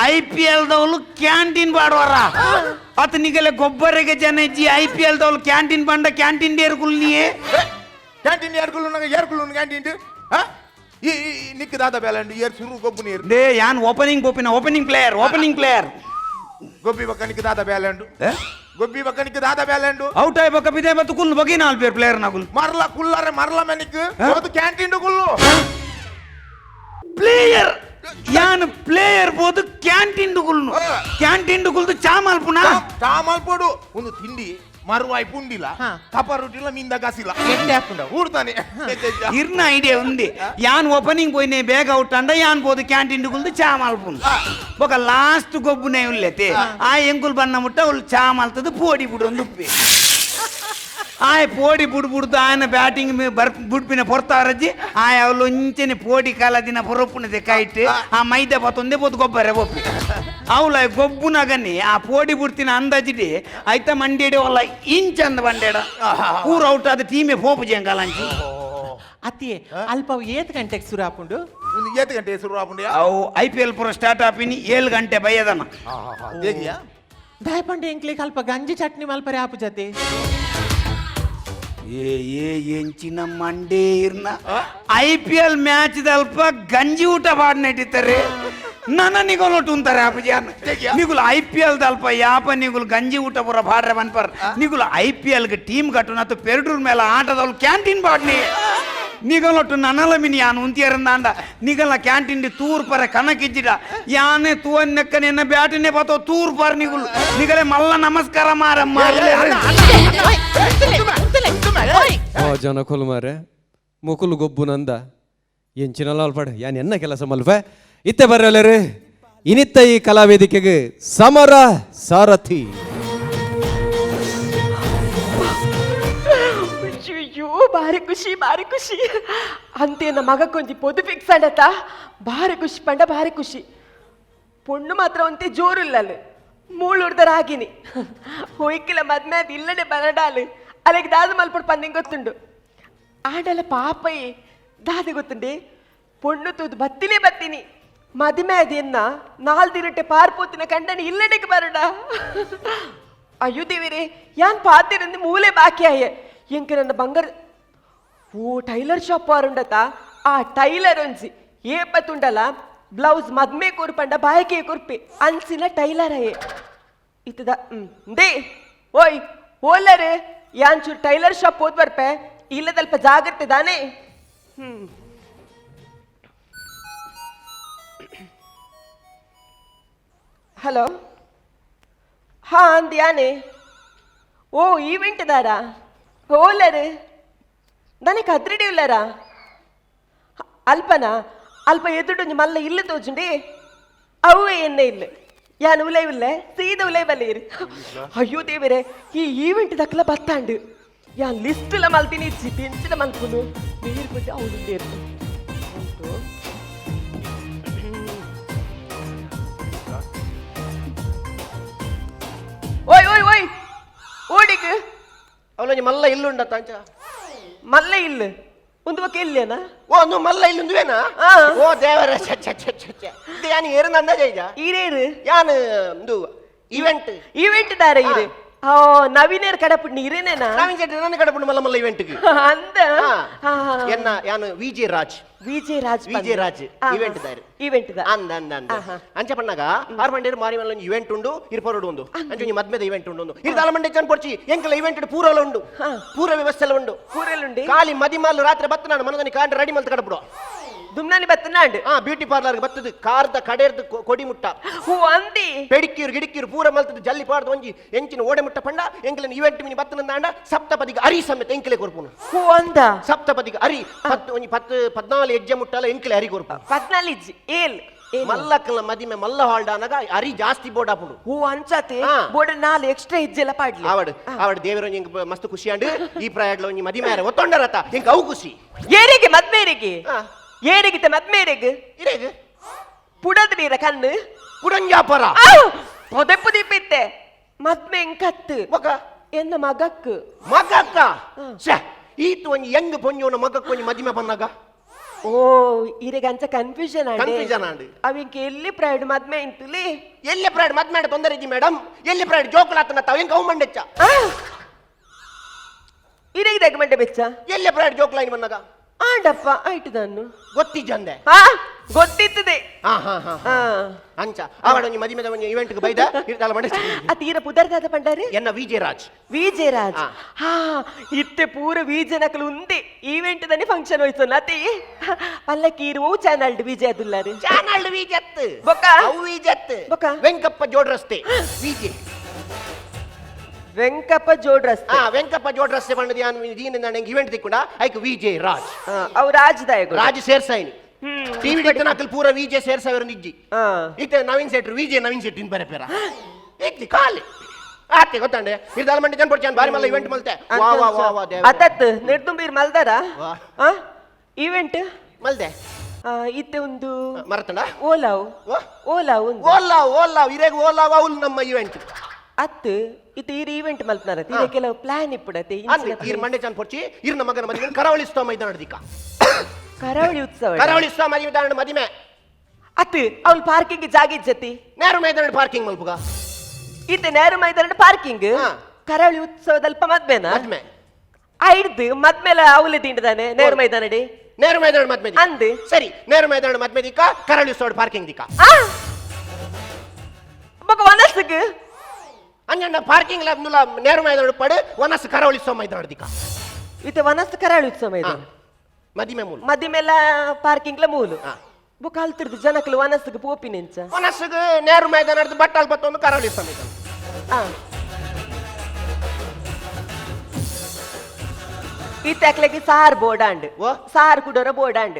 I P L ದವಲು canteen ಪಾಡುವರ. ಅತನಿಗೆಲ್ಲ ಗೊಬ್ಬರಿಗೆ ಜನ ಇಜ್ಜಿ. I P L ದವಲು canteen ಬಂಡ ಕ್ಯಾಂಟೀನ್ ಡೇರ್ ಕುಲ್ನಿಯೇ. ಕ್ಯಾಂಟೀನ್ ಏರ್ಕುಲು ಏರ್ಕುಲು ಕ್ಯಾಂಟೀನ್ ಈ ನಿಕ್ ದಾದ ಬೇಲೆ ಉಂಡು ಏರ್ ಸುರು ಗೊಬ್ಬು ನೀರು. They ಯಾನ್ ಓಪನಿಂಗ್ ಗೋಪಿನ opening player opening player. ಗೊಬ್ಬಿ ಬಕ್ಕನಿಗೆ ದಾದ ಬೇಲೆ ಉಂಡು, ಗೊಬ್ಬಿ ಬಕ್ಕನಿಗೆ ದಾದ ಬೇಲೆ ಉಂಡು. ಔಟ್ ಆಯ್ ಬಕ್ಕ ಬಿದೆ ಮತ್ತು ಕುಲ್ ಬಗಿನ ಆಲ್ಪೇರ್ ಪ್ಲೇಯರ್ ನಗುಲ್. ಮರ್ಲ ಕುಲ್ಲರೆ ಮರ್ಲ ಮೆನಿಕ್ ಅದು ಕ್ಯಾಂಟೀನ್ ಕುಲ್ಲು. ಪ್ಲೇಯರ್ ಯಾನ್ ಪ್ಲೇಯರ್ ಬೋದು ಕ್ಯಾಂಟೀನ್ ಕುಲ್ನು. ಕ್ಯಾಂಟೀನ್ ಕುಲ್ದು ಚಾಮಲ್ ಪುನಾ ಚಾಮಲ್ ಪೋಡು ಒಂದು ತಿಂಡಿ ಮರುವಾಯಿ ಪುಂಡಿಲ ಕಪ ರೊಟ್ಟಿಲ ಮೀಂದ ಗಸಿಲ ಎಡ್ಡೆ ಹಾಪುಂಡು ಊರ್ತಾನೆ. ಇರ್ನ ಐಡಿಯಾ ఉంది. ಯಾನ್ ಓಪನಿಂಗ್ ಪೋಯಿನೆ ಬೇಗ ಔಟ್ ಅಂಡ ಯಾನ್ ಪೋದು ಕ್ಯಾಂಟೀನ್ ಕುಲ್ದು ಚಾಮಲ್ ಪುನ್. ಬೊಕ ಲಾಸ್ಟ್ ಗೊಬ್ಬುನೆ ಉಲ್ಲೆತೆ ಆ ಎಂಕುಲ್ ಬನ್ನ ಮುಟ್ಟ ಉಲ್ ಚಾಮಲ್ತದ ಪೋಡಿ ಬುಡು ಒಂದು ಉಪ್ಪಿ. ಆಯ್ ಪೋಡಿ ಬುಡ್ ಬುಡ್ದು ಆಯನ ಬ್ಯಾಟಿಂಗ್ ಬರ್ ಬುಡ್ಪಿನ ಪೊರ್ತಾರಜ್ಜಿ ಆಯ್ ಅವಳು ಒಂಚನೆ ಪೋಡಿ ಕಾಲ ದಿನ ಪೊರಪುನದೆ ಕೈಟ್ ಆ ಮೈದ ಪತ್ತೊಂದೇ ಪೋದು ಗೊಬ್ಬರ ಬೊಪ್ಪಿ ಅವಳ ಗೊಬ್ಬುನಗನಿ ಆ ಪೋಡಿ ಬುಡ್ತಿನ ಅಂದಾಜಿಡಿ ಐತ ಮಂಡೇಡಿ ಅವಳ ಇಂಚಂದ ಬಂಡೇಡ ಪೂರ ಔಟ್ ಆದ ಟೀಮೆ ಪೋಪು ಜಂಗಾಲಂಚಿ. ಅತಿಯೇ ಅಲ್ಪ ಅವು ಏತ್ ಗಂಟೆಗೆ ಸುರು ಆಪುಂಡು? ಒಂದು ಏತ್ ಗಂಟೆ ಸುರು ಆಪುಂಡು? ಅವು I P L ಪೂರ ಸ್ಟಾರ್ಟ್ ಆಪಿನಿ 7 ಗಂಟೆ ಬೈಯದನ. ದೇಗಿಯಾ ದಾಯಪಂಡೆ ಎಂಕ್ಲಿಗೆ ಅಲ್ಪ ಗಂಜಿ ಚಟ್ನಿ ಮಲ್ಪರೆ ಆಪು ಜತೆ. ಏ ಏ ಎಂಚಿನ ಮಂಡೇ ಇರ್ನ I P L match ದಲ್ಪ ಗಂಜಿ ಊಟ ಪಾಡ್ನೆಟ್ಟಿತ್ತಾರೆ ನನ್ನ ನಿಗೋಲೊಟ್ಟು ಉಂತಾರೆ ಆಪುಜಿ. ನಿಗುಲು I P L ದಲ್ಪ ಯಾಪ ನಿಗುಲು ಗಂಜಿ ಊಟ ಪೂರ ಪಾಡ್ರೆ ಬನ್ಪರ್. ನಿಗುಲು I P ಎಲ್ಗೆ team ಕಟ್ಟು ಪೆರಡೂರ್ ಮೇಲೆ ಆಟದವ್ರು ಕ್ಯಾಂಟೀನ್ ಪಾಡ್ನಿ ನಿಗಲೊಟ್ಟು ನನಲ ಮಿನಿ ಯಾನು ಉಂತಿಯರಂದಾಂಡ ನಿಗಲ ಕ್ಯಾಂಟೀನ್ ತೂರ್ ಪರ ಕನಕಿಜ್ಜಿಡ ಯಾನೆ ತೂವನ್ನೆಕ್ಕ ನಿನ್ನ ಬ್ಯಾಟಿನೇ ಪಾತೋ ತೂರ್ ಪರ್ ನಿಗುಲು ನಿಗಲೆ ಮಲ್ಲ ನಮಸ್ಕಾರ ಮಾರ ಆ ಜನ ಕೊಲು ಮಾರೆ ಮೊಕುಲು ಗೊಬ್ಬು ನಂದ ಎಂಚಿನಲ್ಲ ಅಲ್ಪಡ ಯಾನ್ ಎನ್ನ ಕೆಲಸ ಮಲ್ಪೆ ಇತ್ತೆ ಬರಲೇರಿ ಇನಿತ್ತ ಈ ಕಲಾವೇದಿಕೆಗೆ ಸಮರ ಸಾರಥಿ. ಅಯ್ಯೋ ಬಾರಿ ಖುಷಿ ಬಾರಿ ಖುಷಿ ಅಂತೆ ನಮ್ಮ ಮಗ ಕೊಂಜಿ ಪೊದು ಫಿಕ್ಸ್ ಆಡತ ಬಾರಿ ಖುಷಿ ಪಂಡ ಬಾರಿ ಖುಷಿ. ಪೊಣ್ಣು ಮಾತ್ರ ಒಂತೆ ಜೋರುಲ್ಲಲ್ ಮೂಳುಡ್ದರ ಆಗಿನಿ ಹೋಯ್ಕಿಲ್ಲ ಮದ್ಮೆ ಅದು ಇಲ್ಲಡೆ ಬರಡಾಲು ಅಲ್ಲಿಗೆ ದಾದ ಮಲ್ಪಡು ಪಂದಿಂಗ್ ಗೊತ್ತುಂಡು ಆಡಲ ಪಾಪಯೇ ದಾದ ಗೊತ್ತುಂಡೆ ಪೊಣ್ಣು ತೂದು ಬತ್ತಿನೇ ಬತ್ತೀನಿ ಮದುವೆ ಅದೇನ ನಾಲ್ ದಿನಟ್ಟೆ ಪಾರ್ಪೋತಿನ ಕಂಡನಿ ಇಲ್ಲಡೆಗೆ ಬರಡ. ಅಯ್ಯೋ ದೇವಿರೇ ಯಾನ್ ಪಾತಿರಂದು ಮೂಲೆ ಬಾಕಿ ಆಯೆ ಎಂಕ ನನ್ನ ಬಂಗಾರ ಓ ಟೈಲರ್ ಶಾಪ್ ಆರುಂಡತ ಆ ಟೈಲರ್ ಒಂಜಿ ಏಪತ್ತುಂಡಲ Blouse ಮದ್ಮೆ ಕೊರ್ಪಂಡ ಬಾಯಕೆ ಕೊರ್ಪೆ ಅನ್ಸಿನ ಟೈಲರ್ ಅಯ್ಯೆ ಇತ್ತದ they ಓಯ್ ಓಲರೆ ಯಾಂಚೂರು ಟೈಲರ್ ಶಾಪ್ ಹೋದ್ ಬರ್ಪೆ ಇಲ್ಲದಲ್ಪ ಜಾಗ್ರತೆ ದಾನೆ. ಹಲೋ ಹಾ ಅಂದ್ ಯಾನೆ ಓ ಈವೆಂಟ್ ದಾರ ಓಲರೆ ನನಗೆ ಕದ್ರಿಡಿ ಉಲ್ಲರಾ ಅಲ್ಪನಾ ಅಲ್ಪ ಎದುಡು ಮಲ್ಲ ಇಲ್ಲ ತೋಜುಂಡಿ ಅವೇ ಎನ್ನೆ ಇಲ್ಲ ಯಾನ್ ಉಲೈ ಉಲ್ಲೆ ಸೀದ ಉಲೈ ಬಲ್ಲೇರಿ. ಅಯ್ಯೋ ದೇವರೇ ಈ ಈವೆಂಟ್ ದಕ್ಕಲ ಬತ್ತಾಂಡು ಯಾನ್ ಲಿಸ್ಟ್ ಲ ಮಲ್ತೀನಿ ಇಜ್ಜಿ ತಿಂಚಿನ ಮಲ್ಪುನು ನೀರು ಬಿಟ್ಟು ಅವನು ದೇರು ಉಂಟು. ಓಯ್ ಓಯ್ ಓಯ್ ಓಡಿಗ್ ಅವಲೊಂಜಿ ಮಲ್ಲ ಇಲ್ಲುಂಡ ತಾಂಚ ಮಲ್ಲ ಇಲ್ಲ ಒಂದು ಬೊಕ್ಕ ಇಲ್ಲೇನಾ? ಓ ನು ಮಲ್ಲ ಇಲ್ಲುಂದುವೇನಾ? ಆ. ಓ ದೇವರ ಛ ಛ ಛ ಛ ಛ. ಇದು ಯಾನ್ ಏರು ಅಂದಾಜ ಈಗ ಈರೇರು ಯಾನ್ ಇಂದು ಈವೆಂಟ್ ಈವೆಂಟ್ ದಾರ ಈರು ಓ ನವೀನೇರ್ ಕಡಪುಡ್ನಿ ಇರೇನೇನಾ? ನವೀನ್ ಶೆಟ್ಟಿ ನನ್ನ ಕಡಪುಂಡು ಮಲ್ಲ ಮಲ್ಲ ಇವೆಂಟ್ ಅಂದ ಎನ್ನ ಯಾನ್ ವಿಜೆ ರಾಜ್ ವಿಜಯ ರಾಜ್ ವಿಜಯ ರಾಜ್ ಇವೆಂಟ್ ದಾರು ಈವೆಂಟ್ the ಅಂದ ಅಂದ ಅಂದ ಅಂಚ ಪಣ್ಣಾಗ ಆರ್ ಮಂಡೇರು ಮಾರಿ ಮಲ್ಲ ಇವೆಂಟ್ ಉಂಡು ಇರ್ಪರೋಡು ಉಂಡು ಅಂಚ ಒಂಜಿ ಮದ್ಮೆದ ಇವೆಂಟ್ ಉಂಡು ಇರ್ದಾಲ ಮಂಡೆ ಚನ್ ಪೊರ್ಚಿ ಎಂಕಲ ಇವೆಂಟ್ ಪೂರಲ ಉಂಡು ಪೂರ ವ್ಯವಸ್ಥೆ ಉಂಡು ಪೂರಲುಂಡಿ ಖಾಲಿ ಮದಿಮಾಲ್ ರಾತ್ರಿ ಬತ್ತ ನಾನು ಮನದನಿ ಕಾಂಡ ರೆಡಿ ಮಲ್ತ ಕಡಪುಡು ದುಮ್ನಾನಿ ಬತ್ತನಾಂಡ್ ಆ ಬ್ಯೂಟಿ ಪಾರ್ಲರ್ ಬತ್ತದು ಕಾರ್ದ ಕಡೆರ್ದು ಕೊಡಿ ಮುಟ್ಟ ಹೂ ಅಂದಿ ಪೆಡಿಕ್ಯೂರ್ ಗಿಡಿಕ್ಯೂರ್ ಪೂರ ಮಲ್ತದು ಜಲ್ಲಿ ಪಾಡ್ದು ಒಂಜಿ ಎಂಚಿನ ಓಡೆ ಮುಟ್ಟ ಪಂಡ ಎಂಕಲನ ಇವೆಂಟ್ ಮಿನಿ ಬತ್ತನಂದಾಂಡ ಸಪ್ತಪದಿಗೆ ಅರಿ ಸಮೇತ ಎಂಕಲೆ ಕೊರ್ಪುನು ಹೂ ಅಂದ ಸಪ್ತಪದಿಗೆ ಅರಿ ಪತ್ತು ಒಂಜಿ ಪತ್ತು ಪದ್ನಾಲು ಹೆಜ್ಜೆ ಮುಟ್ಟಲ ಎಂಕಲೆ ಅರಿ ಕೊರ್ಪು ಪದ್ನಾಲಿಜ್ಜಿ ಏಲ್ ಏಲ್. ಮಲ್ಲಕ್ಕಲ ಮದಿಮೆ ಮಲ್ಲ ಹಾಲ್ಡಾನಾಗ ಅರಿ ಜಾಸ್ತಿ ಬೋಡಾಪುಂಡು ಹೂ ಅಂಚಾತೆ ಆ. ಬೋಡ ನಾಲ್ ಎಕ್ಸ್ಟ್ರಾ ಹೆಜ್ಜೆಲ್ಲ ಪಾಡ್ಲಿ ಆವಡ್ ಆವಡ್ ದೇವರ ಎಂಕ್ ಮಸ್ತ್ ಖುಷಿ ಆಂಡ್ ಈ ಪ್ರಾಯಡ್ಲ ಒಂಜಿ ಮದಿಮೆ ಆರೆ ಒತ್ತೊಂಡರತ ಎಂಕ್ ಅವು ಖುಷಿ. ಏರಿಗೆ ಮದ್ಮೇರಿಗೆ ಆ. ಏರಿಗಿತ ಮದ್ಮೇರಿಗೆ ಇರೇಗ್ ಪುಡದ್ ನೀರ ಕಣ್ಣು ಪುಡಂಜಾಪರ ಪೊದೆಪು ದಿಪ್ಪಿತ್ತೆ ಮದ್ಮೆ ಎಂಕತ್ತು ಮಗ ಎನ್ನ ಮಗಕ್ಕು ಮಗಕ್ಕ ಶ್ಯೆ, ಈತ್ ಒಂಜಿ ಯಂಗ್ ಪೊಂಜೋನ ಮಗಕ್ಕ ಒಂಜಿ ಮದಿಮೆ ಪನ್ನಾಗ ಓ ಇರೆಗ್ ಅಂಚ ಕನ್ಫ್ಯೂಷನ್ ಆಂಡ್ Confusion ಆಂಡ್. ಅವಿಂಕ ಎಲ್ಲಿ ಪ್ರೈಡ್ ಮದ್ಮೆ ಇಂತುಲಿ ಎಲ್ಲಿ ಪ್ರೈಡ್ ಮದ್ಮೆ ಆಂಡ ತೊಂದರೆ ಇಜ್ಜಿ ಮೇಡಮ್ ಎಲ್ಲಿ ಪ್ರೈಡ್ ಜೋಕುಲಾತನ ತಾವ್ ಎಂಕ್ ಅವು ಮಂಡೆಚ್ಚ ಇರೆಗ್ ದಗ ಮಂಡೆ ಬೆಚ್ಚ ಎಲ್ಲಿ ಪ್ರೈಡ್ ಜೋಕುಲಾಯಿನ ಬನ್ನಾಗ ಆಂಡಪ್ಪ ಆಯ್ತು ನಾನು ಗೊತ್ತಿಜ್ಜಂದೆ ಹಾ ಗೊತ್ತಿತ್ತದೆ ಹಾ ಹಾ ಹಾ ಹಾ ಅಂಚ ಆವಡ ಒಂಜಿ ಮದಿಮೆದ ಒಂಜಿ ಇವೆಂಟ್ ಬೈದ ಇರ್ತಾಲ ಮಂಡೆ ಅತ್ ಈರ ಪುದರ್ದಾದ ಪಂಡಾರೆ ಎನ್ನ ವಿಜಯ ರಾಜ್ ವಿಜಯ ರಾಜ್ ಆ. ಹಾ ಇತ್ತೆ ಪೂರ ವಿಜಯನಕಲು ಉಂದೆ ಈವೆಂಟ್ ದನಿ ಫಂಕ್ಷನ್ ಹೋಯ್ತು ಅತಿ ಪಲ್ಲಕ್ಕಿ ಇರುವ ಚಾನಲ್ ವಿಜಯ ದುಲ್ಲಾರು ಚಾನಲ್ ವಿಜತ್ ಬೊಕ್ಕ? ಅವು ವಿಜತ್ ಬೊಕ್ಕ? ವೆಂಕಪ್ಪ ಜೋಡ್ ರಸ್ತೆ ವಿಜೆ ವೆಂಕಪ್ಪ ಜೋಡ್ ರಸ್ತೆ ಹಾ ವೆಂಕಪ್ಪ ಜೋಡ್ ರಸ್ತೆ ಬಂದದ ಯಾನ್ ದೀನ ನಂಗೆ ಇವೆಂಟ್ ತಿಕ್ಕೊಂಡ ಐಕ್ ವಿಜಯ ರಾಜ್ ಅವು ರಾಜದಾಯಗಳು ರಾಜ್ ಸೇರ್ಸಾಯಿನಿ ಟಿವಿ ಡಿಟ್ಟನಾಕಲ್ ಪೂರ ವಿಜೆ ಸೇರ್ಸಾವಿರ ನಿಜ್ಜಿ ಆ. ಇತ್ತೆ ನವೀನ್ ಶೆಟ್ರು ವಿಜೆ ನವೀನ್ ಶೆಟ್ಟಿ ಬರೆ ಪೇರ ಇತ್ತಿ ಖಾಲಿ ಆತೆ ಗೊತ್ತಂಡೆ ಇರ್ದಾಲ ಮಂಡಿ ಜನ ಪೊಡ್ಚಾನ್ ಬಾರಿ ಮಲ್ಲ ಇವೆಂಟ್ ಮಲ್ತೆ ವಾ ವಾ ವಾ ವಾ ದೇವ ಅತತ್ ನೆಡ್ದುಂಬೀರ್ ಮಲ್ದಾರ ವಾ. ಆ ಈವೆಂಟ್ ಮಲ್ದೆ ಇತ್ತೆ ಒಂದು ಮರತಂಡ ಓಲಾವ್ ವಾ? ಓಲಾವ್ ಒಂದು ಓಲಾ ಓಲಾ ಇರೇಗ್ ಓಲಾ ಅವ್ಲು ನಮ್ಮ ಇವೆಂಟ್ ಅತ್ತು ಇತ್ತೆ ಈರ್ ಈವೆಂಟ್ ಮಲ್ಪನಾರ ಇದೇ ಕೆಲವು ಪ್ಲಾನ್ ಇಪ್ಪಡತೆ ಅಂದ್ ಇರ್ ಮಂಡೆ ಚಾನ್ ಪೊಡ್ಚಿ ಇರ್ ನಮ್ಮ ಮಗನ ಮದುವೆ ಕರಾವಳಿ ಉತ್ಸವ ಮೈದಾನ ದಿಕ್ಕ ಕರಾವಳಿ ಉತ್ಸವ ಕರಾವಳಿ ಉತ್ಸವ ಮೈದಾನ ಮದಿಮೆ ಅತ್ತು ಅವ್ಲು ಪಾರ್ಕಿಂಗ್ ಜಾಗ ಇಜ್ಜತಿ ನೇರು ಮೈದಾನ ಪಾರ್ಕಿಂಗ್ ಮಲ್ಪುಗ ಇತ್ತೆ ನೇರು ಮೈದಾನ ಪಾರ್ಕಿಂಗ್ ಹಾ. ಕರಾವಳಿ ಉತ್ಸವದಲ್ಪ ಮದ್ಮೆನಾ ಮದ್ಮೆ ಐಡ್ದು ಮದ್ಮೆಲ ಅವಲೆ ತಿಂಡದಾನೆ ನೇರು ಮೈದಾನಡಿ ನೇರು ಮೈದಾನ ಮದ್ಮೆ ದಿಕ್ಕ. ಅಂದ್. ಸರಿ ನೇರು ಮೈದಾನ ಮದ್ಮೆ ದಿಕ್ಕ ಕರಾವಳಿ ಉತ್ಸವ ಪಾರ್ಕಿಂಗ್ ದಿಕ್ಕ ಆ ಬೊಕ ವನಸ್ಗ್ ಅಂಜಣ್ಣ ಪಾರ್ಕಿಂಗ್ ಲ ನೇರು ಮೈದಾನ ಪಡು ವನಸ್ ಕರಾವಳಿ ಉತ್ಸವ ಮೈದಾನ ದಿಕ್ಕ ಇತ್ತೆ ವನಸ್ ಕರಾವಳಿ ಉತ್ಸವ ಮೈದಾನ ಮದಿಮೆ ಮೂಲ ಮದಿಮೆಲ್ಲ ಪಾರ್ಕಿಂಗ್ ಲ ಮೂಲು ಹಾ. ಬೊಕ ಅಲ್ತಿರ್ದು ಜನಕ್ಲು ವನಸ್ಗ್ ಪೋಪಿ ನೆಂಚ ವನಸ್ಗ್ ನೇರು ಮೈದಾನ ಬಟ್ಟಾಲ್ ಬತ್ತೊಂದು ಕರಾವಳಿ ಉತ್ಸವ ಮೈದಾನ ಆ ಇತ್ತೆ ಅಕ್ಲೆಗೆ ಸಾರ್ ಬೋರ್ಡಾಂಡ್ ವಾ? ಸಾರ್ ಕುಡೋರ ಬೋರ್ಡಾಂಡ್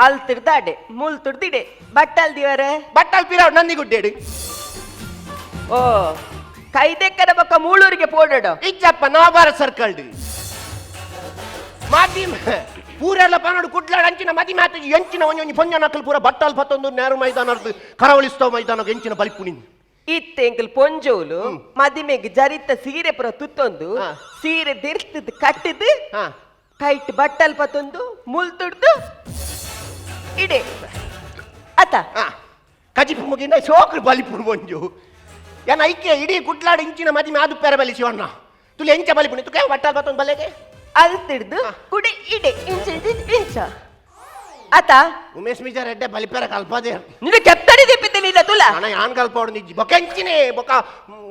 ಅಲ್ತಿರ್ದಾಡೆ ಮುಲ್ ತುರ್ದಿಡೆ ಬಟ್ಟಲ್ ದಿವರೆ ಬಟ್ಟಾಲ್ ಪಿರಾವ್ ನಂದಿ ಗುಡ್ಡೇಡು ಓ ಕೈದೆಕ್ಕದ ಬೊಕ್ಕ ಮೂಳೂರಿಗೆ ಪೋಡೋಡು ಇಜ್ಜಪ್ಪ ನವಭಾರತ್ ಸರ್ಕಲ್ ಮದಿಮೆ ಪೂರೆಲ್ಲ ಪನ್ನಡು ಕುಡ್ಲಾಡ್ ಅಂಚಿನ ಮದಿಮೆ ಆತ ಎಂಚಿನ ಒಂಜಿ ಒಂಜಿ ಪೊಂಜ ನಕಲ್ ಪೂರ ಬಟ್ಟಾಲ್ ಪತ್ತೊಂದು ನೇರು ಮೈದಾನರ್ದು ಕರಾವಳಿ ಉತ್ಸವ ಮೈದಾನ ಎಂಚಿನ ಬಲಿಪುನಿ ಇತ್ತೆ ಎಂಕಲ್ ಪೊಂಜೋಲು ಮದಿಮೆಗ್ ಜರಿತ ಸೀರೆ ಪೂರ ತುತ್ತೊಂದು ಹಾ. ಸೀರೆ ದಿರ್ತದ್ ಕಟ್ಟಿದ್ ಹಾ. ಕೈಟ್ ಬಟ್ಟಲ್ ಪತ್ತೊಂದು ಮುಲ್ ತುಡ್ದು ಇಡೆ ಅತ ಹಾ ಕಜಿಪು ಮುಗಿಂದ ಸೋಕ್ರು ಬಲಿಪುರು ಒಂಜು ಏನ ಐಕೆ ಇಡೀ ಕುಡ್ಲಾಡ್ ಇಂಚಿನ ಮದಿಮೆ ಆದು ಪೆರ ಬಲಿ ಶಿವಣ್ಣ ತುಲಿ ಎಂಚ ಬಲಿಪುನಿ ತುಕೆ ಬಟ್ಟಾಲ್ ಪತ್ತೊಂದು ಬಲೆಗೆ ಅಲ್ತಿಡ್ದು ಕುಡಿ ಇಡೆ ಇಂಚ ಇಂಚ ಇಂಚ ಆತ. ಉಮೇಶ್ ಮಿಜಾರ್ ಎಡ್ಡೆ ಬಲಿಪೆರ ಕಲ್ಪದೆ. ನಿನ್ನ ಕೆತ್ತಡಿ ದಿಪ್ಪಿದ್ದಿಲ್ಲ ತುಲ. ಅಣ್ಣ ಯಾನ್ ಕಲ್ಪವಡು ನಿಜ್ಜಿ ಬೊಕ ಎಂಚಿನೇ ಬೊಕ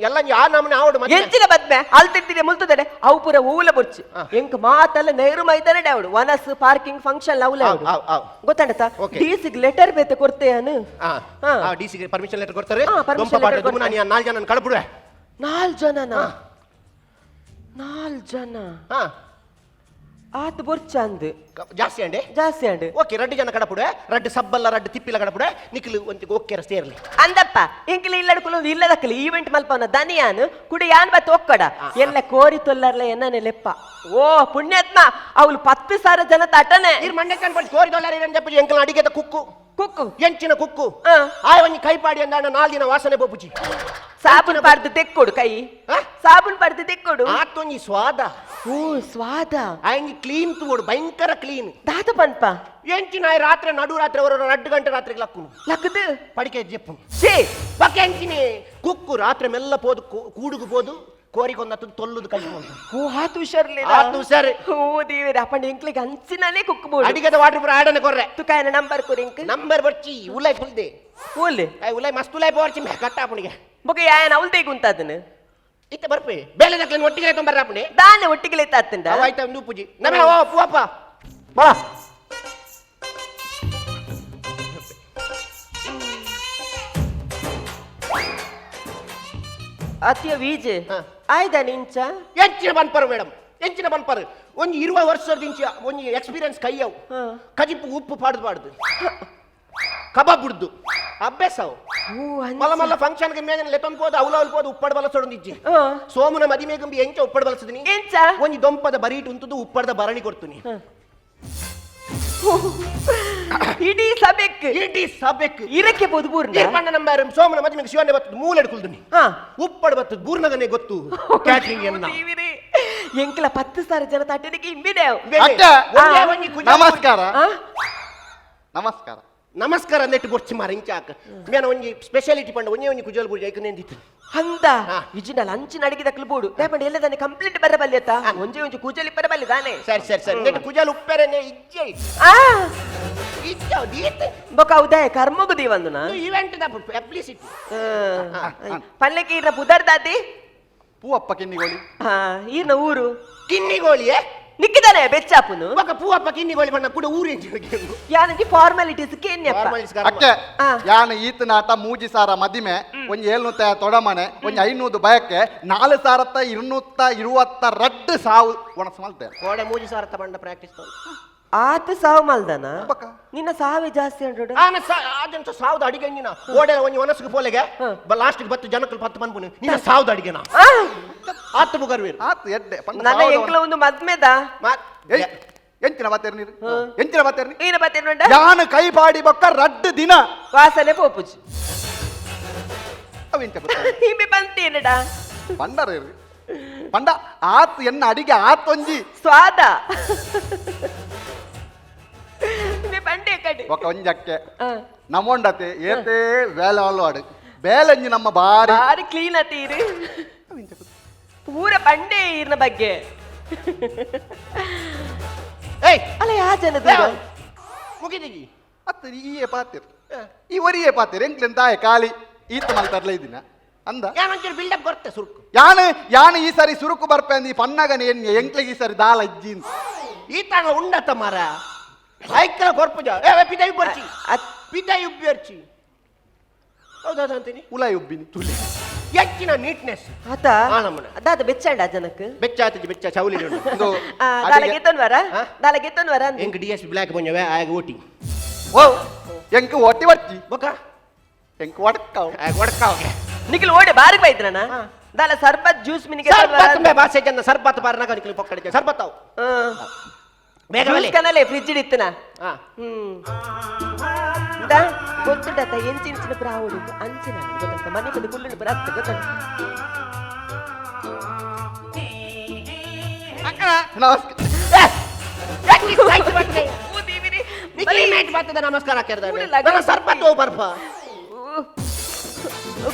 ಎಲ್ಲ ಯಾ ನಮನೆ ಆವಡು ಮದ್ಮೆ. ಎಂಚಿನ ಬದ್ಮೆ ಅಲ್ತಿಡ್ದಿದೆ ಮುಲ್ತದಡೆ ಅವು ಪೂರ ಊಲ ಬೊರ್ಚಿ ಎಂಕ್ ಮಾತಲ್ಲ ನೇರು ಮೈದಾನ ಅವಡು ವನಸ್ ಪಾರ್ಕಿಂಗ್ ಫಂಕ್ಷನ್ ಅವಲ. ಆವ್, ಆವ್, ಆವ್. ಗೊತ್ತಾಂಡತ? Okay. ಡಿಸಿಗ್ ಲೆಟರ್ ಬೇತೆ ಕೊಡ್ತೇನು. ಆ ಡಿ ಸಿ ಪರ್ಮಿಷನ್ ಲೆಟರ್ ಕೊಡ್ತಾರೆ. Permission ದೊಂಪ ಪಾಡ letter ಕೊಡ್ತಾರೆ. ನಾನು ನಾಲ್ಕು ಜನ ಕಳ್ಬಿಡುವೆ. ನಾಲ್ ಜನನ? ನಾಲ್ ಜನ? ಆತ ಬೊರ್ಚ ಅಂದ್. ಜಾಸ್ತಿ ಅಂಡೆ. ಜಾಸ್ತಿ ಅಂಡ್. ಓಕೆ, ರಡ್ಡು ಜನ ಕಡಪುಡೆ, ರಡ್ಡು ಸಬ್ಬಲ್ಲ ರಡ್ಡು ತಿಪ್ಪಿಲ ಕಡಪುಡೆ, ನಿಖಿಲ್ ಒಂತಿ ಓಕೆರ ಸೇರ್ಲಿ. ಅಂದಪ್ಪ ಇಂಕಿಲ ಇಲ್ಲಡ್ಕುಲು ಇಲ್ಲದಕ್ಕಲಿ ಈವೆಂಟ್ ಮಲ್ಪವನ ದನಿಯಾನು ಕುಡಿ ಯಾನ್ ಬತ್ತ ಒಕ್ಕಡ ಎಲ್ಲ ಕೋರಿ ತೊಲ್ಲರ್ಲ ಎನ್ನನೆ ಲೆಪ್ಪ. ಓ ಪುಣ್ಯಾತ್ಮ, ಅವಳು 10,000 ಜನ ತಟನೆ. ಇರ್ ಮಂಡೆ ಕನ್ಪಡಿ ಕೋರಿ ದೊಲ್ಲಾರ ಇರನ್ ಜಪ್ಪಜಿ ಎಂಕಲ್ ಅಡಿಗೆದ ಕುಕ್ಕು. ಕುಕ್ಕು. ಎಂಚಿನ ಕುಕ್ಕು. ಆಯ್ ಒಂಜಿ ಕೈಪಾಡಿ ಅಂದಾಣ ನಾಲ್ ದಿನ ವಾಸನೆ ಬೋಪುಜಿ. ಸಾಬೂನ್ ಪಾಡ್ದು ತೆಕ್ಕೊಡು ಕೈ. ಸಾಬೂನ್ ಪಾಡ್ದು ತೆಕ್ಕೊಡು. ಆತೊಂಜಿ ಸ್ವಾದ. ಓ ಸ್ವಾದ. ಆಯಂಜಿ ಕ್ಲೀನ್ ತೂಡು, ಭಯಂಕರ ಕ್ಲೀನ್. ದಾತ ಪನ್ಪ. ಎಂಚಿನ ಆಯ್ ರಾತ್ರಿ ನಡು ರಾತ್ರಿ ಅವರ 2 ಗಂಟೆ ರಾತ್ರಿಗೆ ಲಕ್ಕುನು. ಲಕ್ಕದು. ಪಡಿಕೆ ಜೆಪ್ಪು. ಛೇ. ಬೊಕ ಎಂಚಿನಿ ಕುಕ್ಕು ರಾತ್ರಿ ಮೆಲ್ಲ ಪೋದು ಕೂಡುಗು ಪೋದು ಕೋರಿಗೊಂದತ್ತು ತೊಲ್ಲುದು ಕೈ. ಓ ಆತು ಹುಷಾರ್ಲಿಲ್ಲ. ಆತು ಹುಷಾರ್. ಓ ದೇವರೇ, ಅಪ್ಪಂಡ ಎಂಕ್ಲಿಗೆ ಅಂಚಿನನೇ ಕುಕ್ಕು ಬೋಡು. ಅಡಿಗೆದ ವಾಟರ್ ಪೂರ ಆಡನೆ ಕೊರ್ರೆ. ತುಕಾಯನ ನಂಬರ್ ಕೊರಿ ಇಂಕ್. ನಂಬರ್ ಬರ್ಚಿ ಉಲೈ ಫುಲ್ದೆ. ಓಲೆ. ಆಯ್ ಉಲೈ ಮಸ್ತ್ ಉಲೈ ಬೋರ್ಚಿ ಮೆ ಕಟ್ಟಾಪುಣಿಗೆ. ಬೊಕ ಯಾಯನ ಅವಲ್ದೇ ಗುಂತಾದನು. ಇತ್ತೆ ಬರ್ಪೆ ಬೇಲೆ ದಕ್ಲೆನ್ ಒಟ್ಟಿಗೆ ತೊಂಬರ್ರಾಪುಣೆ. ದಾನೆ ಒಟ್ಟಿಗೆ ಲೇತಾತ್ತಂಡ. ಅವಾಯ್ತ ಒಂದು ಪೂಜಿ ನಮೆ ಓ ಪೂವಪ್ಪ ಬಾ. ಅತಿಯ ವೀಜೆ. ಆಯ್ದ ಇಂಚ. ಎಂಚಿನ ಬನ್ಪರು ಮೇಡಮ್, ಎಂಚಿನ ಬನ್ಪರು ಒಂಜಿ 20 ವರ್ಷದ ಇಂಚ ಒಂಜಿ ಎಕ್ಸ್ಪೀರಿಯನ್ಸ್ ಕೈಯವು. ಕಜಿಪು ಉಪ್ಪು ಪಾಡ್ದು ಪಾಡ್ದು ಕಬಾಬ್ ಬಿಡ್ದು ಅಭ್ಯಾಸ ಅವು. ಮಲ್ಲ ಮಲ್ಲ ಫಂಕ್ಷನ್ ಗೆ ಮೇಜನ ಲೆತ್ತೊಂದು ಪೋದು ಅವಲ ಅವಲ್ ಪೋದು ಉಪ್ಪಡ್ ಬಲಸೊಡೊಂದಿಜ್ಜಿ. ಸೋಮನ ಮದಿಮೆಗುಂಬಿ ಎಂಚ ಉಪ್ಪಡ್ ಬಲಸದಿನಿ. ಎಂಚ? ಒಂಜಿ ದೊಂಪದ ಬರೀಟ್ ಉಂತುದು ಉಪ್ಪಡ್ದ ಭರಣಿ ಕೊಡ್ತೀನಿ. ಇಡೀ ಸಭೆಕ್. ಇಡೀ ಸಭೆಕ್. ಇರಕ್ಕೆ ಪೋದು ಬೂರ್ನ. ನಿರ್ಪಣ್ಣ ನಂಬರ್ ಸೋಮನ ಮದಿಮೆಗೆ ಶಿವನೇ ಬತ್ತದ ಮೂಲೆಡ್ ಕುಲ್ದುನಿ. ಉಪ್ಪಡ್ ಬತ್ತದ ಬೂರ್ನಗನೆ ಗೊತ್ತು ಕ್ಯಾಟರಿಂಗ್ ಎನ್ನ. ಎಂಕಲ 10,000 ಜನ ತಟ್ಟನಿಗೆ ಇಂಬಿದೆ. ಬೇರೆ. ಒಂದೇ ಒಂಜಿ ಕುಜ- ನಮಸ್ಕಾರ. ನಮಸ್ಕಾರ. ನಮಸ್ಕಾರ ಅಂದೆಟ್ಟು ಬೊರ್ಚಿ ಮಾರ ಇಂಚಾಕ ಮೇನ ಒಂಜಿ ಸ್ಪೆಷಾಲಿಟಿ ಪಂಡ ಒಂಜೇ ಒಂಜಿ ಕುಜಲ್ ಬುರ್ಜಿ ಐಕ್ ನೆಂದಿತ್ತು. ಅಂದ ಇಜಿನಲ್ಲ ಅಂಚಿನ ಅಡಿಗೆ ದಕ್ಕಲು ಬೋಡು ದೇಪಂಡ ಎಲ್ಲದಾನೆ ಕಂಪ್ಲೀಟ್ ಬರ ಬಲ್ಯತ ಒಂಜೆ ಒಂಜಿ ಕೂಜಲಿ ಬರ ಬಲ್ಯ ದಾನೆ. ಸರಿ ಸರಿ ಸರಿ, ನೆಟ್ಟು ಕುಜಲ್ ಉಪ್ಪೆರೆನೆ ಇಜ್ಜೆ. ಇಜ್ಜೆ ದೀತ್. ಬೊಕ ಉದಯ ಕರ್ಮಗು ದೀವಂದುನ ಇವೆಂಟ್ the publicity. ಪಲ್ಲೆಕ್ಕೆ ಈರ್ನ ಪುದರ್ ದಾತಿ. ಪೂವಪ್ಪ ಕಿನ್ನಿಗೋಳಿ. ಈರ್ನ ಊರು ಕಿನ್ನಿಗೋಳಿಯೇ. ನಿಕ್ಕಿದಾನೆ ಬೆಚ್ಚಾಪುನು. ಬೊಕ ಪೂವಪ್ಪ ಕಿನ್ನಿಗೋಳಿ ಬಣ್ಣ ಕೂಡ ಊರು ಯಾನಂಜಿ ಫಾರ್ಮಾಲಿಟೀಸ್ ಕೇನ್ಯಪ್ಪ. ಅಕ್ಕೆ ಯಾನ ಈತನಾಟ ಮೂಜಿ ಸಾರ ಮದಿಮೆ ಒಂಜಿ 700 ತೊಡಮನೆ ಒಂಜಿ 500 ಬಯಕೆ 4222 ಸಾವು ಒಣಸ ಮಲ್ತೆ. ಕೋಡೆ ಮೂಜಿ ಸಾರ ಬಣ್ಣ ಪ್ರಾಕ್ಟೀಸ್. ಆತ ಸಾವು ಮಲ್ದನ ನಿನ್ನ ಸಾವೇ ಜಾಸ್ತಿ ಅಂಡ್ರೋಡು. ಆದಂತ ಸಾವ್ದ ಅಡಿಗೆ ನಿನ್ನ ಓಡೆ ಒಂಜಿ ಒನಸ್ಗೆ ಪೋಲೆಗೆ ಲಾಸ್ಟ್ ಬತ್ತು ಜನಕ್ಕಲು ಪತ್ತು ಪನ್ಪುನು ನಿನ್ನ ಸಾವ್ದ ಅಡಿಗೆನ ಆತ ಬುಗರ್ವೀರ್. ಆತ ಎಡ್ಡೆ ನನ್ನ ಎಂಕ್ಲ ಒಂದು ಮದ್ಮೆದ ಎಂಚಿನ ಬಾತೇರ್ ನೀರು ಎಂಚಿನ ಬಾತೇರ್ ನೀನ ಬಾತೇರ್ ನೋಡ. ಯಾನ ಕೈ ಪಾಡಿ ಬೊಕ್ಕ ರಡ್ಡು ದಿನ ವಾಸನೆ ಪೋಪುಜಿ. ಅವೆಂಚ ಹಿಂಬೆ ಬಂತೇನಡ ಪಂಡರ ಪಂಡ ಆತ್ ಎನ್ನ ಅಡಿಗೆ ಆತೊಂಜಿ ಸ್ವಾದ ಬಂಡೆ ಕಡೆ ఒక ಒಂಜಕ್ಕೆ ನಮ್ಮೊಂಡತೆ ಏತೇ ಬೇಲೆ ಅಲ್ವಾಡು ಬೇಲಂಜಿ ನಮ್ಮ ಬಾರಿ ಬಾರಿ ಕ್ಲೀನ್ ಅತೀರಿ ಪೂರ ಬಂಡೆ ಈರ್ನ ಬಗ್ಗೆ. ಏಯ್ ಅಲ್ಲ ಯಾ ಜನದ ಮುಗಿದಿಗಿ ಅತ್ತ ಈಯೇ ಪಾತಿರ್ ಈ ಒರಿಯೇ ಪಾತಿರ್ ಎಂಕ್ಲೆನ್ ತಾಯ ಖಾಲಿ ಈತ ಮಲ್ತರ್ಲ ಇದಿನ ಅಂದ ಯಾನೊಂಚೂರು ಬಿಲ್ಡಪ್ ಕೊರ್ತೆ ಸುರುಕು. ಯಾನು ಯಾನು ಈ ಸಾರಿ ಸುರುಕು ಬರ್ಪೆ ಅಂದ್ ಈ ಪನ್ನಗನೆ ಎನ್ನೆ ಎಂಕ್ಲೆಗ್ ಈ ಸಾರಿ ದಾಲ ಇಜ್ಜಿನ್. ಈತಾಣ ಉಂಡತ ಮಾರ ಐಕ್ಕಲ ಕೊರ್ಪುಜ ಏ ಪಿದಾಯಿ ಬರ್ಚಿ ಪಿದಾಯಿ ಉಬ್ಬಿರ್ಚಿ ಹೌದಾ ಅಂತೀನಿ. ಉಲಾಯಿ ಉಬ್ಬಿನಿ ತುಲಿ ಹೆಚ್ಚಿನ ನೀಟ್ನೆಸ್ ಆತ ಅದಾದ ಬೆಚ್ಚಾಂಡ ಜನಕ್ ಬೆಚ್ಚಾತಿಜಿ ಬೆಚ್ಚ ಚೌಲಿ ದಾಲ ಗೆತ್ತೊನ್ವರ ದಾಲ ಗೆತ್ತೊನ್ವರ ಎಂಕ್ ಡಿ ಎಸ್ ಬ್ಲ್ಯಾಕ್ ಬಂಜವೆ ಆಗ ಓಟಿ. ಓ ಎಂಕ್ ಓಟಿ ವರ್ಚಿ ಬೊಕ ಎಂಕ್ ಒಡ್ಕಾವ್ ಒಡ್ಕಾವ್ ನಿಖಿಲ್ ಓಡೆ ಬಾರಿ ಬೈದ್ರನ ದಾಲ ಸರ್ಬತ್ ಜ್ಯೂಸ್ ಮಿನಿಗೆ ಸರ್ಬತ್ ಮೇ ಬಾಸೆ ಜನ ಸರ್ಬತ್ ಬಾರ್ನಾಗ ನಿಖಿಲ್ ಪೊಕ್ಕಡಿಗೆ ಸರ್ಬತ್ ಅವು ಬೇಗ ಜ್ಯೂಸ್ ಕನಲೆ ಫ್ರಿಜ್ ಇತ್ತನ. ಗೊತ್ತುಂಡತ್ತ ಎಂಚಿನ ಪ್ರಾವುಡು ಅಂಚಿನ ಗೊತ್ತಂತ ಮನೆ ಬಂದು ಕುಲ್ಲುಂಡು ಬರತ್ತ ಗೊತ್ತಂತ. ನಮಸ್ಕಾರ ಸರ್ಬತ್ ಓ ಬರ್ಪ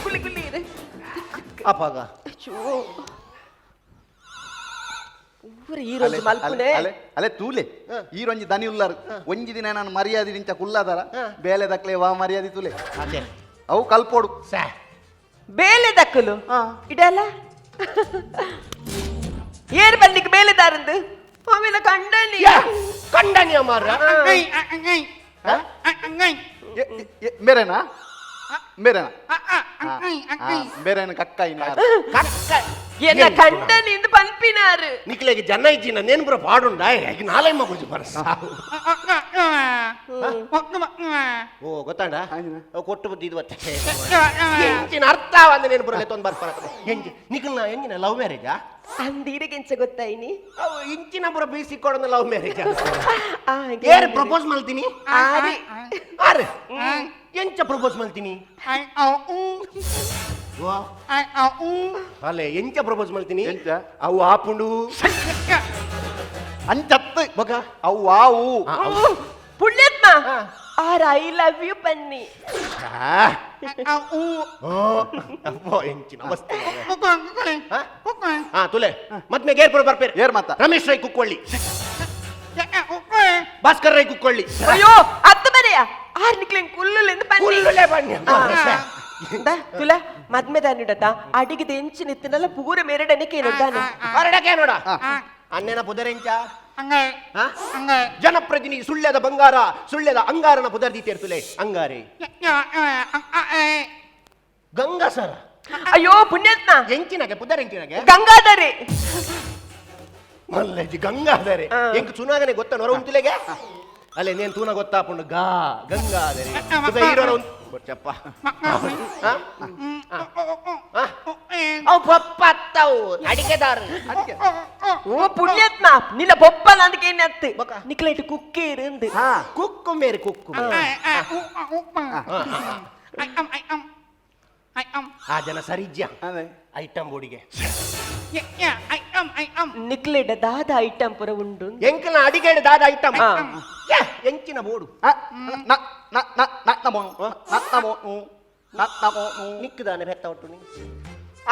ಕುಲ್ಲಿ ಕುಲ್ಲಿ ಅಪಾಗ ಊರ ಈ ರೋಜು ಮಲ್ಪುನೆ. ಅಲೆ ಅಲೆ ತೂಲೆ, ಈ ರೊಂಜಿ ದನಿ ಉಲ್ಲಾರು ಒಂಜಿ ದಿನ ನಾನು ಮರ್ಯಾದೆ ನಿಂಚ ಕುಲ್ಲಾದರ ಬೇಲೆ ದಕ್ಲೆ ವಾ ಮರ್ಯಾದೆ ತೂಲೆ. ಅವು ಕಲ್ಪೋಡು. ಬೇಲೆ ದಕ್ಕಲು ಇಡಲ್ಲ ಏರ್ ಬಲ್ಲಿಗೆ ಬೇಲೆದಾರಂದು ಆಮೇಲೆ ಕಂಡನಿ. ಕಂಡನಿಯ ಮಾರ. ಬೇರೆನಾ ಬೇರೆನಾ ಬೇರೆನ ಕಕ್ಕ ಇನ್ನ ಕಕ್ಕ. ಎನ್ನ ಕಂಡನಿಂದ ಪನ್ಪಿನಾರು. ನಿಕ್ಲೆಗೆ ಜನ ಇಜ್ಜಿನ ನೇನು ಪೂರ ಪಾಡುಂಡ ನಾಳೆ ಮಗುಜು ಬರ ಸಾವು. ಓ ಗೊತ್ತಾಂಡ ಅವು ಕೊಟ್ಟು ಬುದ್ಧಿ ಇದು ಬತ್ತೆ ಎಂಚಿನ ಅರ್ಥ ಅಂದ ನೇನು ಪೂರ ತೊಂದು ಬರ್ಪಾರ ಎಂಚಿ ನಿಖಲ್ನ ಎಂಜಿನ ಲವ್ ಮ್ಯಾರೇಜಾ? ಅಂದೀರಿಗೆಂಚ ಗೊತ್ತಾಯಿನಿ? ಅವು ಇಂಚಿನ ಪೂರ ಬೀಸಿ ಕೊಡೋದು ಲವ್ ಮ್ಯಾರೇಜ್. ಆ. ಏರು ಪ್ರಪೋಸ್ ಮಾಡ್ತೀನಿ? ಆರಿ. ಆರು ಎಂಚ ಪ್ರಪೋಸ್ ಮಾಡ್ತೀನಿ? ವಾ. ಅಲ್ಲೇ ಎಂಚ ಪ್ರಪೋಸ್ ಮಾಡ್ತೀನಿ? ಎಂಚ? ಅವು ಆಪುಂಡು. ಅಂಚತ್ತು. ಮಗ. ಅವು ಆವು. ಪುಣ್ಯಾತ್ಮ ಆರ್ I love you ಪನ್ನಿ. ಆ. ಓ, ಅಬ್ಬೋ, ಎಂಚಿನ ಅವಸ್ಥೆ. ಹಾ? ಹಾ ತುಲೆ ಮದ್ಮೆ ಗೇರ್ಪುರ ಬರ್ಪೇರು. ಏರ್ ಮಾತ? ರಮೇಶ್ ರೈ ಕುಕ್ಕೊಳ್ಳಿ, ಭಾಸ್ಕರ್ ರೈ ಕುಕ್ಕೊಳ್ಳಿ. ಅಯ್ಯೋ ಅತ್ತ ಬರೆಯ ಆರ್ ನಿಕ್ಲೆನ್ ಕುಲ್ಲುಲೆಂದು ಪನ್ನಿ. ಕುಲ್ಲುಲೆ ಬನ್ನಿ. ತುಲ ಮದ್ಮೆ ದಾನಿಡತ ಅಡಿಗೆದ ಎಂಚಿನ ಇತ್ತಿನಲ್ಲ ಪೂರ ಮೇರಡನೆ ಕೇನೊಡ್ದಾನೆ. ಹೊರಡಕ್ಕೆ ನೋಡ ಅನ್ನೇನ ಪುದರೆಂಚ? ಹಾ? ಜನಪ್ರತಿನಿಧಿ ಸುಳ್ಯದ ಬಂಗಾರ ಸುಳ್ಯದ ಅಂಗಾರನ ಪುದರ್ದಿ ತೇರ್ತುಲೆ ಅಂಗಾರೆ ಗಂಗಾಸರ. ಅಯ್ಯೋ ಪುಣ್ಯಾತ್ಮ. ಎಂಚಿನಗೆ ಪುದರ್ ಎಂಚಿನಗೆ? ಗಂಗಾಧರೆ. ಮಲ್ಲೇಜಿ ಗಂಗಾಧರೆ. ಎಂಕ್ ಚುನಾಗನೆ ಗೊತ್ತ ನೊರ ಉಂತುಲೆಗೆ ಅಲ್ಲೇ ನೇನ್ ತೂನ ಗೊತ್ತಾಪುಂಡು ಗಾ ಗಂಗಾಧರೆ ಹೀರೋನ ಚಪ್ಪ. ಅವು ಪಪ್ಪತ್ತವು ಅಡಿಕೆದಾರ. ಓ ಪುಣ್ಯಾತ್ಮ ನಿನ್ನ ಬೊಪ್ಪ ನಂದಕ್ಕೆ ಏನತ್ತು ನಿಕ್ಲೇಟ್ ಕುಕ್ಕೇರು ಅಂದು. ಕುಕ್ಕು ಮೇರೆ ಕುಕ್ಕು. ಆ ಜನ ಸರಿಜ್ಯ ಐಟಮ್ ಬೋಡಿಗೆ. ನಿಕ್ಲೇಡ ದಾದ ಐಟಮ್ ಪುರ ಉಂಡು. ಎಂಕಲ್ನ ಅಡಿಗೆ ದಾದ ಐಟಮ್ ಎಂಚಿನ ಬೋಡು? ನಿಕ್ಕದಾನೆ ಬೆತ್ತ ಒಟ್ಟು ನೀ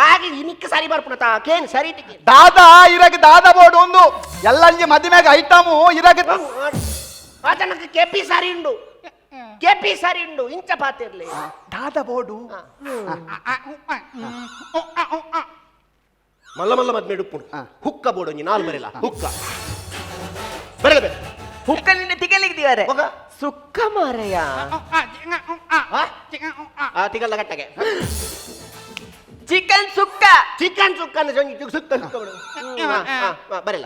ಆಗಿ ನಿಕ್ಕ ಸರಿ ಬರ್ಪುಣ ತಾ ಕೇನ್ ಸರಿ ಟಿಕೆ. ದಾದಾ ಇರಗ ದಾದಾ ಬೋರ್ಡ್ ಒಂದು ಎಲ್ಲ ಅಂಜಿ ಮದಿಮ್ಯಾಗ ಐಟಮು ಇರಗ. ಆ ಜನಕ್ಕೆ ಕೆಪಿ ಸಾರಿ ಉಂಡು, ಕೆಪಿ ಸಾರಿ ಉಂಡು ಇಂಚ ಪಾತಿರ್ಲಿ. ದಾದಾ ಬೋರ್ಡು. ಮಲ್ಲ ಮಲ್ಲ ಮದ್ಮೆ ಉಪ್ಪುಂಡು ಹುಕ್ಕ ಬೋಡು ಒಂಜಿ ನಾಲ್ ಬರೆಲ್ಲ ಹುಕ್ಕ ಬರಲ್ಲ ಬೇ. ಹುಕ್ಕಲಿನ ತಿಗಲಿಗೆ ಹೋಗ. ಸುಕ್ಕ ಮಾರಯ್ಯ. ಆ ತಿಗಲ್ಲ ಗಟ್ಟಗೆ. ಚಿಕನ್ ಸುಕ್ಕ. ಚಿಕನ್ ಸುಕ್ಕ ಅಂದ್ರೆ ಸುಕ್ಕ ಸುಕ್ಕ ಬಿಡು. ಬರಲ್ಲ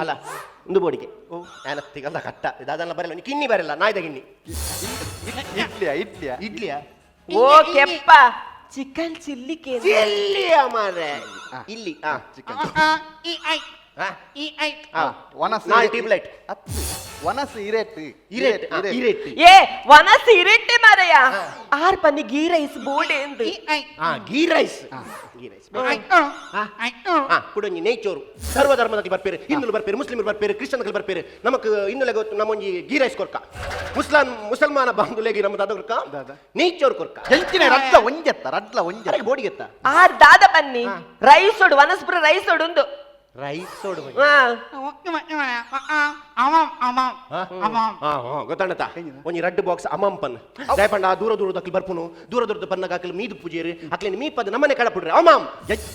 ಅಲ್ಲ ಒಂದು ಬೋಡಿಗೆ ನಾನು ತಿಗಲ್ಲ ಕಟ್ಟ ದಾದಲ್ಲ ಬರಲ್ಲ ನೀ ಕಿನ್ನಿ ಬರಲ್ಲ ನಾಯ್ದ ಗಿನ್ನಿ. ಇಡ್ಲಿಯಾ ಇಡ್ಲಿಯಾ? ಇಡ್ಲಿಯಾ? ಓ ಕೆಪ್ಪ ಚಿಕನ್ ಚಿಲ್ಲಿ ಕೇನ್. ಚಿಲ್ಲಿಯ ಮಾರ್ರೆ ಇಲ್ಲಿ ಚಿಕನ್. ವನಸ್ ನಾಲ್ ಟ್ಯೂಬ್ ಲೈಟ್. ವನಸ್ ಇರೇಟ್. ಇರೇಟ್ ಇರೇಟ್. ಏ ವನಸ್ ಇರೆಟ್ಟೆ ಮಾರಯ್ಯ ಆರ್ ಪನ್ನಿ ಗೀ ರೈಸ್ ಬೋಡೆ ಎಂದು. ಗೀ ರೈಸ್ ಗೀ ರೈಸ್ ಕುಡೊಂಜಿ ನೇಚೋರು ಸರ್ವಧರ್ಮದಲ್ಲಿ ಬರ್ಪೇರು, ಹಿಂದೂಲು ಬರ್ಪೇರು, ಮುಸ್ಲಿಮರು ಬರ್ಪೇರು, ಕ್ರಿಶ್ಚಿಯನ್ಗಳು ಬರ್ಪೇರು. ನಮಕ್ ಇನ್ನುಲೆಗೆ ನಮ್ಮೊಂಜಿ ಗೀ ರೈಸ್ ಕೊರ್ಕ. ಮುಸಲ್ಮಾನ ಬಾಂಧುಲೆಗೆ ನಮ್ಮ ದಾದ ಕೊರ್ಕ ನೇಚೋರು ಕೊರ್ಕ. ಎಂಚಿನ ರಡ್ಲ ಒಂಜೆತ್ತ ರಡ್ಲ ಒಂಜೆ ಬೋಡಿಗೆತ್ತ. ಆರ್ ದಾದ ಪನ್ನಿ ರೈಸ್ ಒಡು ವನಸ್ಪುರ ರೈಸ್ ಒಡು ಒಂದು. ರೈಸ್ ಒಡು. ಗೊತ್ತಾಣತ ಒಂಜಿ ರಡ್ಡು ಬಾಕ್ಸ್ ಅಮಾಂಪನ್ ದಯಪಂಡ. ಆ ದೂರ ದೂರದ ಅಕ್ಲು ಬರ್ಪುನು, ದೂರ ದೂರದ ಪನ್ನಗ ಅಕ್ಲು ಮೀದು ಪೂಜೇರು ಅಕ್ಲೇನು ಮೀಪದ ನಮ್ಮನೆ ಕಡಪುಡ್ರೆ ಅಮಾಂ.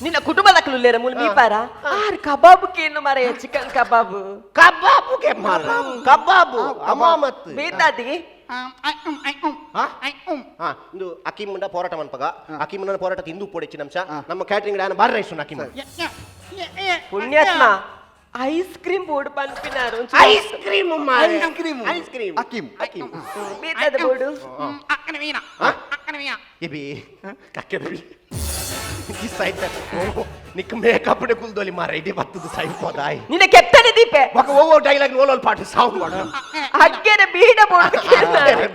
ನಿನ್ನ ಕುಟುಂಬದ ಅಕ್ಲು ಲೇರ ಮೂಲ ಮೀಪಾರ. ಆರ್ ಕಬಾಬ್ ಕೇನು ಮಾರಯ್ಯ ಚಿಕನ್ ಕಬಾಬ್. ಕಬಾಬು ಕೆ ಮಾರ ಕಬಾಬು ಅಮಾಮತ್. ಬೇತಾದಿ. ಇಂದು ಅಕಿಮುಂಡ ಹೋರಾಟ ಮನ್ಪಗ ಅಕಿಮುಂಡನ ಹೋರಾಟ ತಿಂದು ಪೊಡೆಚಿ ನಮ್ಶ ನಮ್ಮ ಕ್ಯಾಟರಿಂಗ್ ಡ್ಯಾನ್ ಬಾರ್ ರೈಸ್ ಅಕಿಮ. ಪುಣ್ಯಾತ್ಮ ಐಸ್ ಕ್ರೀಮ್ ಬೋರ್ಡ್ ಪನ್ಪಿನಾರು. Ice cream ice cream. Ice cream. Akim Akim. ಬೇತಾದ board. ಎಬಿ ಕಕ್ಕೆದಬಿ ಸೈಟ್ ನಿಕ್ ಮೇಕಪ್ ಡೆ ಕುಲ್ದೊಲಿ ಮಾರ ಇಡಿ ಬತ್ತದು ಸೈಡ್ ಪೋದಾಯ್. ನಿನ್ನ ಕೆತ್ತನೆ ದೀಪೆ. ఒక ಓ ಡೈಲಾಗ್ ಓಲೋಲ್ ಪಾಠ ಸಾಂಗ್ ಮಾಡ. ಅಗ್ಗೆನ ಬೀಡ ಬೋರ್ಡ್.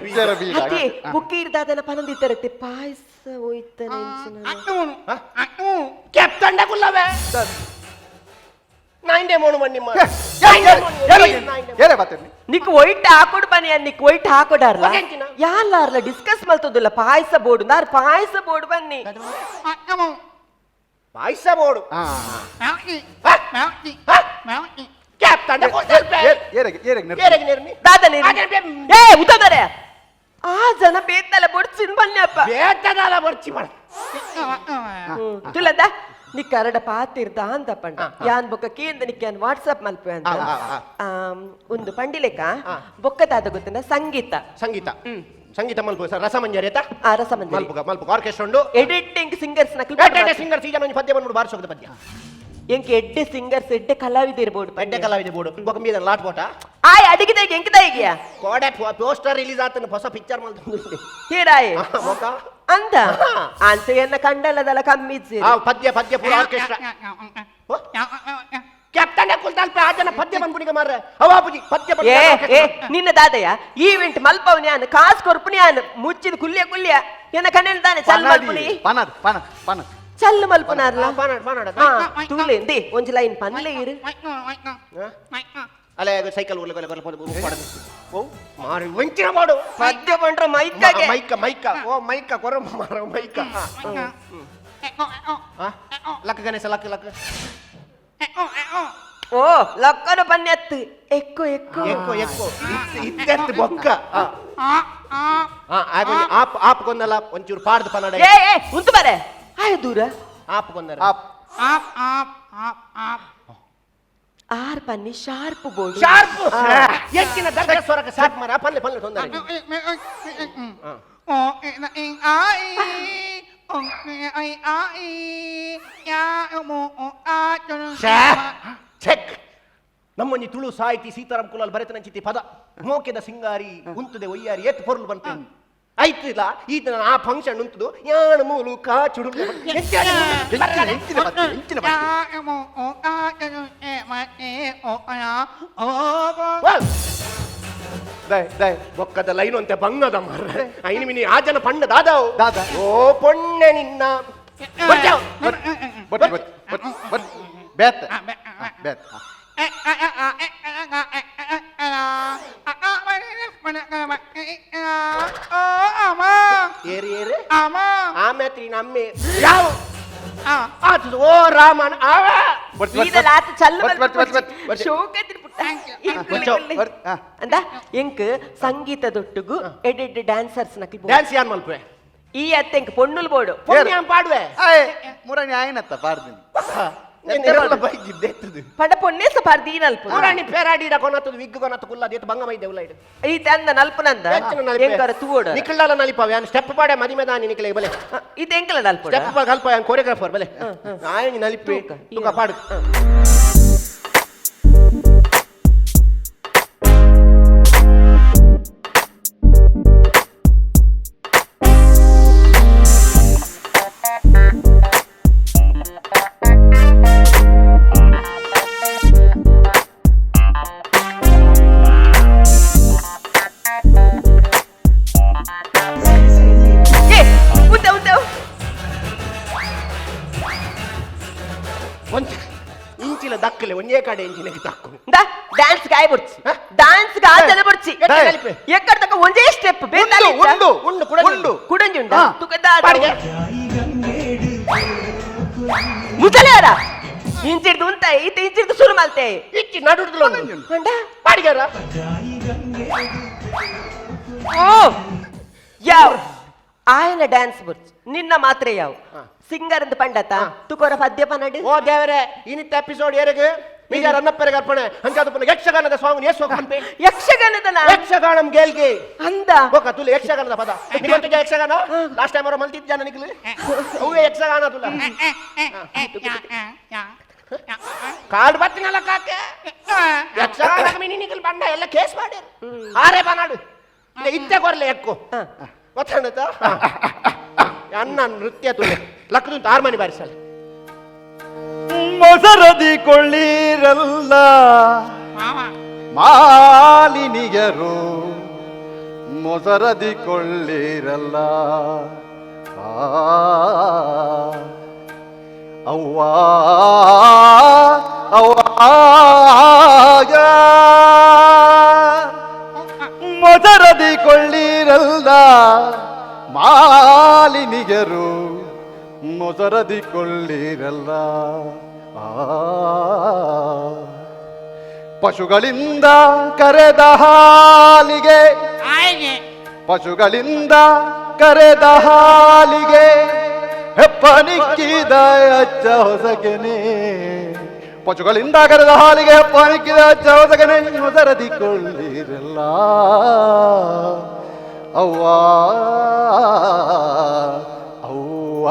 ಬೀಡ. ಅದೇ ಬುಕ್ಕೀರ್ದಾದನ ಪನಂದಿತ್ತರತ್ತೆ ಪಾಯಸ ಹೋಯ್ತಾನೆ. ಕೆತ್ತಂಡ ಕುಲ್ಲವೇ ನಾಯಿಂಡೆ ಮೋಣು ಮಣ್ಣಿ ಏರೆ ಬತ್ತೇನಿ. ನಿಕ್ ವೈಟ್ ಹಾಕೊಡು ಬನ್ನಿ ನಿಕ್ ವೈಟ್ ಹಾಕೊಡಾರ್ಲ ಯಾರ್ಲಾರ್ಲ ಡಿಸ್ಕಸ್ ಮಲ್ತೊಂದುಲ್ಲ ಪಾಯಸ ಬೋರ್ಡು ನಾರ್ ಪಾಯಸ ಬೋರ್ಡು ಬನ್ನಿ. ಪಾಯಸ ಬೋಡು. ಆ ಜನ ಬೇತಲ ಬೊಡ್ಚಿನ್ ಬನ್ಯಪ್ಪ ಬೇತದಲ ಬೊಡ್ಚಿ ಮಾಡ ತುಲದ ನಿ ಕರಡ ಪಾತಿರ್ದ ಅಂತ ಪಂಡ ಯಾನ್ ಬೊಕ್ಕ ಕೇಂದ್ರ ನಿಕ್ಕೆ ವಾಟ್ಸ್ಆಪ್ ಮಲ್ಪೆ ಅಂತ ಒಂದು ಪಂಡಿಲೇಕ ಬೊಕ್ಕದಾದ ಗೊತ್ತನ ಸಂಗೀತ ಸಂಗೀತ ಸಂಗೀತ ಮಲ್ಪು ಸರ್ ರಸಮಂಜರಿ ಆಯ್ತಾ? ಆ ರಸಮಂಜರಿ ಮಲ್ಪುಗ ಮಲ್ಪುಗ ಆರ್ಕೆಸ್ಟ್ರಾ ಉಂಡು ಎಡಿಟಿಂಗ್ ಸಿಂಗರ್ಸ್ ನಕಲ್ ಸಿಂಗರ್ಸ್ ಈಗ ನಾನು ಪದ್ಯ ಬಂದ್ಬಿಡು ಬಾರಿಸೋಗದ ಪದ್ಯ ಎಂಕೆ ಎಡ್ಡೆ ಸಿಂಗರ್ಸ್ ಎಡ್ಡೆ ಕಲಾವಿದ ಇರ್ಬೋದು ಎಡ್ಡೆ ಕಲಾವಿದ ಬೋಡು ಬೊಕ್ಕ ಮೀದ ಲಾಟ್ ಬೋಟ ಆಯ್ ಅಡಿಗಿದಾಗ ಎಂಕದಾಗಿಯ ಕೋಡೆ ಪೋಸ್ಟರ್ ರಿಲೀಸ್ ಆತನ ಹೊಸ ಪಿಕ್ಚರ್ ಮಲ್ತು ಹೀರಾಯ್ ಮೊಕ ಅಂದ ಅಂತ ಎನ್ನ ಕಂಡಲದಲ್ಲ ಕಮ್ಮಿಜ್ಜಿ ಆ ಪದ್ಯ ಪದ್ಯ ಪೂರ ಆರ್ಕೆಸ್ಟ್ರಾ ಕ್ಯಾಪ್ಟನ್ ಕುಲ್ತಾಲ್ಪ ಆ ಜನ ಪದ್ಯ ಬಂದ್ಬಿಡಿಗ ಮಾರ್ರೆ ಅವಾಬುಜಿ ಪದ್ಯ ಏ ಏ ನಿನ್ನ ದಾದಯ್ಯ ಈವೆಂಟ್ ಮಲ್ಪವನ್ ಯಾನ್ ಕಾಸ್ ಕೊರ್ಪುನಿ ಯಾನ್ ಮುಚ್ಚಿದ ಕುಲ್ಯ ಕುಲ್ಯ ಎನ್ನ ಕಣ್ಣಲ್ಲಿ ತಾನೆ ಚಲ್ ಮಲ್ಪುನಿ ಪನದ್ ಪನದ್ ಪನದ್ ಚಲ್ ಮಲ್ಪುನಾರ್ಲ ಪನಡ್ ಪನಡ್ ತೂಲೆ ದಿ ಒಂಜಿ ಲೈನ್ ಪನ್ಲೆ ಇರು ಅಲೆ ಸೈಕಲ್ ಉರ್ಲೆ ಕೊಲೆ ಕೊಲೆ ಕೊಲೆ ಓ ಮಾರಿ ವಂಚಿನ ಮಾಡು ಪದ್ಯ ಪಂಡ್ರ ಮೈಕಾಗೆ ಮೈಕ ಮೈಕ ಓ ಮೈಕ ಕೊರ ಮಾರ ಮೈಕ ಲಕ್ಕ ಗಣೇಶ ಲಕ್ಕ ಲಕ್ಕ ಓ ಲಕ್ಕನ ಪನ್ಯತ್ತು ಎಕ್ಕೋ ಎಕ್ಕೋ ಎಕ್ಕೋ ಎಕ್ಕೋ ಇತ್ತೆತ್ತು ಬೊಕ್ಕ ಆಪ್ ಆಪ್ ಕೊಂದಲ್ಲ ಒಂಚೂರು ಪಾಡ್ದು ಪನ್ನಡ ಏ ಏ ಉಂತು ಬರೆ ಆಯ ದೂರ ಆಪ್ ಕೊಂದರ ಆಪ್ ಆಪ್ ಆಪ್ ಆಪ್ ಆಪ್ ಆರ್ ಪನ್ನಿ ಶಾರ್ಪ್ ಬೋರ್ಡ್ ಶಾರ್ಪ್ ಹೆಚ್ಚಿನ ದರ್ಜೆ ಸ್ವರಕ ಶಾರ್ಪ್ ಮಾರ ಪಲ್ಲೆ ಪಲ್ಲೆ ತೊಂದರೆ ಓ I I I ಯಾ ಮೋ ಆ ಚೆಕ್ ನಮ್ಮೊಂಜಿ ತುಳು ಸಾಹಿತಿ ಸೀತಾರಾಮ್ ಕುಲಾಲ್ ಬರೆತನಂಚಿತಿ ಪದ ಮೋಕೆದ ಸಿಂಗಾರಿ ಉಂತುದೆ ಒಯ್ಯಾರಿ ಏತ್ ಪೊರ್ಲು ಬಂತು ಐತಿಲ್ಲ ಈತನ ಆ ಫಂಕ್ಷನ್ ಉಂತುದು ಯಾಣ ಮೂಲು ಕಾಚುಡು ಬೊಕ್ಕದ ಲೈನ್ ಅಂತೆ ಬಂಗದ ಮಾರ್ರೆ ಐನು ಮಿನಿ ಆ ಜನ ಪಂಡ ದಾದಾವು ದಾದಾ. ಓ ಪೊಣ್ಣೆ ನಿನ್ನ ಬೇತ್ ಬೇತ್ ಏರಿ ಏರಿ ಆಮೇತ್ರಿ ನಮ್ಮೆ ಯಾವ ಆತದು ಓ ರಾಮನ್ ಆವ ಅಂದ ಎಂಕ್ ಸಂಗೀತದೊಟ್ಟುಗು ಎಡೆಡ್ ಡ್ಯಾನ್ಸರ್ಸ್ ನಕಲ್ ಡ್ಯಾನ್ಸ್ ಯಾನ್ ಮಲ್ಪೆ ಈ ಅತ್ತೆ ಎಂಕ್ ಪೊಣ್ಣುಲ್ ಬೋಡು ಪೊಣ್ಣೆ ಯಾನ್ ಪಾಡುವೆ ಮುರಣಿ ಆಯ್ನತ್ತ ಪಾಡ್ದಿನಿ ಪಂಡ ಪೊನ್ನೇಸ ಪಾರ್ದೀನಲ್ಪ ಮುರಾಣಿ ಪೇರಾಡಿಡ ಕೊನತ್ತದು ವಿಗ್ ಕೊನತ್ತು ಕುಲ್ಲ ದೇತ ಬಂಗ ಮೈದೆ ಉಲ್ಲ ಇಡು ಈತ ಅಂದ ನಲ್ಪನಂದ ಎಂಕರ ತೂವೋಡು ನಿಕಲ್ಲಾಲ ನಲಿಪಾವ ಯಾನ್ ಸ್ಟೆಪ್ ಪಾಡೆ ಮದಿಮೆ ದಾನಿ ನಿಕಲೆ ಬಲೆ ಇದು ಎಂಕಲ ನಲ್ಪೋಡ ಸ್ಟೆಪ್ ಪಾಡ್ ಕಲ್ಪ ಯಾನ್ ಕೊರಿಯೋಗ್ರಾಫರ್ ಬಲೆ ಆಯನಿ ನಲಿಪಿ ತುಕ ಪಾಡು ಇಂಚಿನ ದಕ್ಕಲೆ ಒಂದೇ ಕಡೆ ಇಂಚಿನ ದಕ್ಕು ಡ್ಯಾನ್ಸ್ ಗಾಯ ಬುಡ್ಚಿ ಡ್ಯಾನ್ಸ್ ಗಾಜನ ಬುಡ್ಚಿ ಎಕ್ಕಡ ತಕ ಒಂದೇ ಸ್ಟೆಪ್ ಉಂಡು ಉಂಡು ಉಂಡು ಕುಡಂಜಿ ಉಂಡ ತುಕದ ಮುಸಲೇರ ಇಂಚಿಡ್ದು ಉಂತ ಈತ ಇಂಚಿಡ್ದು ಶುರು ಮಲ್ತೆ ಇಚ್ಚಿ ನಡುಡ್ದು ಉಂಡ ಪಾಡಿಗಾರ ಓ ಯಾವ ಆಯನ ಡ್ಯಾನ್ಸ್ ಬುಡ್ಚಿ ನಿನ್ನ ಮಾತ್ರ ಯಾವ ಸಿಂಗರ್ ಅಂತ ಪಂಡತ ತುಕೋರ ಪದ್ಯ ಪನ್ನಡು ಓ ದೇವರೇ ಇನ್ನಿತ್ತ ಎಪಿಸೋಡ್ ಏರೆಗೆ ಬೀಜಾರ್ ಅನ್ನಪ್ಪರಿಗೆ ಅರ್ಪಣೆ ಅಂಚಾದ ಪುನಃ ಯಕ್ಷಗಾನದ ಸಾಂಗ್ ಏಸು ಪನ್ಪೆ ಯಕ್ಷಗಾನದ ಯಕ್ಷಗಾನಂ ಗೆಲ್ಗೆ ಅಂದ ಬೊಕ ತುಲೆ ಯಕ್ಷಗಾನದ ಪದ ನಿಮ್ಮಂತ ಯಕ್ಷಗಾನ ಲಾಸ್ಟ್ ಟೈಮ್ ಅವರ ಮಲ್ತಿದ್ದ ಜನ ನಿಕ್ಲು ಅವೇ ಯಕ್ಷಗಾನ ತುಲ ಕಾರ್ಡ್ ಬತ್ತಿನಲ್ಲ ಕಾಕೆ ಯಕ್ಷಗಾನ ಮಿನಿ ನಿಕಲ್ ಬಂಡ ಎಲ್ಲ ಕೇಸ್ ಮಾಡ್ಯಾರ ಆರೆ ಬನಾಡು ಇತ್ತೆ ಕೊರ್ಲೆ ಎಕ್ಕು ಗೊತ್ತಾಣತ ಅನ್ನ ನೃತ್ಯ ತುಲೆ ಲಕ್ಕದು ತಾರ್ಮನಿ ಬಾರಿಸಲ್ಲ ಮೊಸರದಿ ಕೊಳ್ಳಿರಲ್ಲ ಮಾಲಿನಿಯರು ಮೊಸರದಿ ಕೊಳ್ಳಿರಲ್ಲ ಅವ್ವ ಅವ್ವ ಮೊಸರದಿ ಕೊಳ್ಳಿರಲ್ಲ ಮಾಲಿನಿಯರು ಮೊಸರದಿಕೊಳ್ಳಿರಲ್ಲ. ಪಶುಗಳಿಂದ ಕರೆದ ಹಾಲಿಗೆ, ಪಶುಗಳಿಂದ ಕರೆದ ಹಾಲಿಗೆ ಹೆಪ್ಪನಿಕ್ಕಿದ ಅಚ್ಚ ಹೊಸಗೆನೆ. ಪಶುಗಳಿಂದ ಕರೆದ ಹಾಲಿಗೆ ಹೆಪ್ಪನಿಕ್ಕಿದ ಅಚ್ಚ ಹೊಸಗೆನೆ ಮೊಸರದಿಕೊಳ್ಳಿರಲ್ಲ. ಅವ್ವ ಅವ್ವ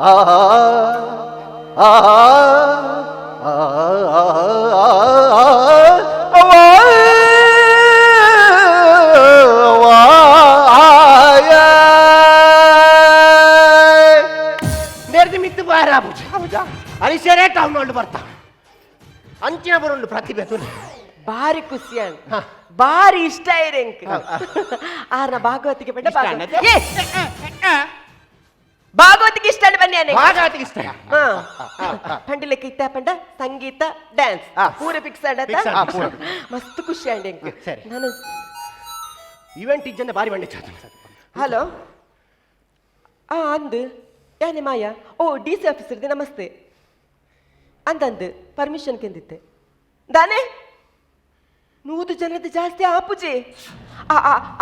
ಆ ಆ ಅರಿಶರೇ ಟೌನ್ ಬರ್ತಾ ಅಂಚಿನ ಬರುಂಡು ಪ್ರತಿಭೆ ತುಲೆ. ಬಾರಿ ಖುಷಿ ಅಂಡ್ ಬಾರಿ ಇಷ್ಟ ಇರೆಂಕ್ ಆರ್ನ ಭಾಗವತಿಗೆ ಪಂಡ ಭಾಗವತಿಗೆ ಇಷ್ಟ ಬನ್ನಿ ಅನೆ ಭಾಗವತಿಗೆ ಇಷ್ಟ. ಪಂಡಿಲೆಕ್ಕ ಇತ್ತ ಪಂಡ ಸಂಗೀತ ಡ್ಯಾನ್ಸ್ ಪೂರ ಫಿಕ್ಸ್ ಅಂಡ ಮಸ್ತ್ ಖುಷಿ ಅಂಡ್ ಎಂಕ್. ಸರಿ. ನಾನು ಇವೆಂಟ್ ಇಜ್ಜಂದೆ ಬಾರಿ ಬಂಡೆ. ಹಲೋ ಅಂದು ಯಾನೆ ಮಾಯಾ ಓ ಡಿ ಸಿ ಆಫೀಸರ್ದಿ ನಮಸ್ತೆ ಅಂತಂದು ಪರ್ಮಿಷನ್ ಕೆಂದಿತ್ತೆ ದಾನೆ 100 ಜನದ ಜಾಸ್ತಿ ಆಪುಜೆ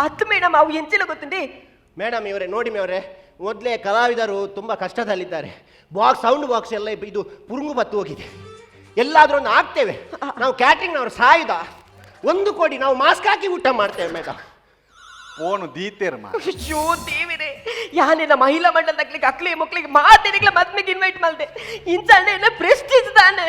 ಅತ್ತು ಮೇಡಮ್ ಅವು ಎಂಚಿನ ಗೊತ್ತುಂಡಿ. ಮೇಡಮ್ ಇವರೇ ನೋಡಿ ಮೇವರೇ, ಮೊದಲೇ ಕಲಾವಿದರು ತುಂಬ ಕಷ್ಟದಲ್ಲಿದ್ದಾರೆ. ಬಾಕ್ಸ್ ಸೌಂಡ್ ಬಾಕ್ಸ್ ಎಲ್ಲ ಇದು ಪುರುಂಗು ಬತ್ತು ಹೋಗಿದೆ. ಎಲ್ಲಾದ್ರೂ ಒಂದು ಹಾಕ್ತೇವೆ ನಾವು. ಕ್ಯಾಟ್ರಿಂಗ್ನವರು ಸಾಯುದ 1 ಕೋಟಿ ನಾವು ಮಾಸ್ಕ್ ಹಾಕಿ ಊಟ ಮಾಡ್ತೇವೆ ಮೇಡಮ್. ಫೋನು ದೀತೇರ್ ಮಾ. ಅಯ್ಯೋ ದೇವಿರೇ, ಯಾನೆಲ್ಲ ಮಹಿಳಾ ಮಂಡಲ ತಕ್ಲಿಕ್ಕೆ ಅಕ್ಲಿ ಮಕ್ಳಿಗೆ ಮಾತೆನಿಗ್ಲ ಮದ್ಮೆಗೆ ಇನ್ವೈಟ್ ಮಾಡ್ದೆ ಇಂಚಾಂಡೆ ಎಲ್ಲ ಪ್ರೆಸ್ಟೀಜ್ ತಾನೆ.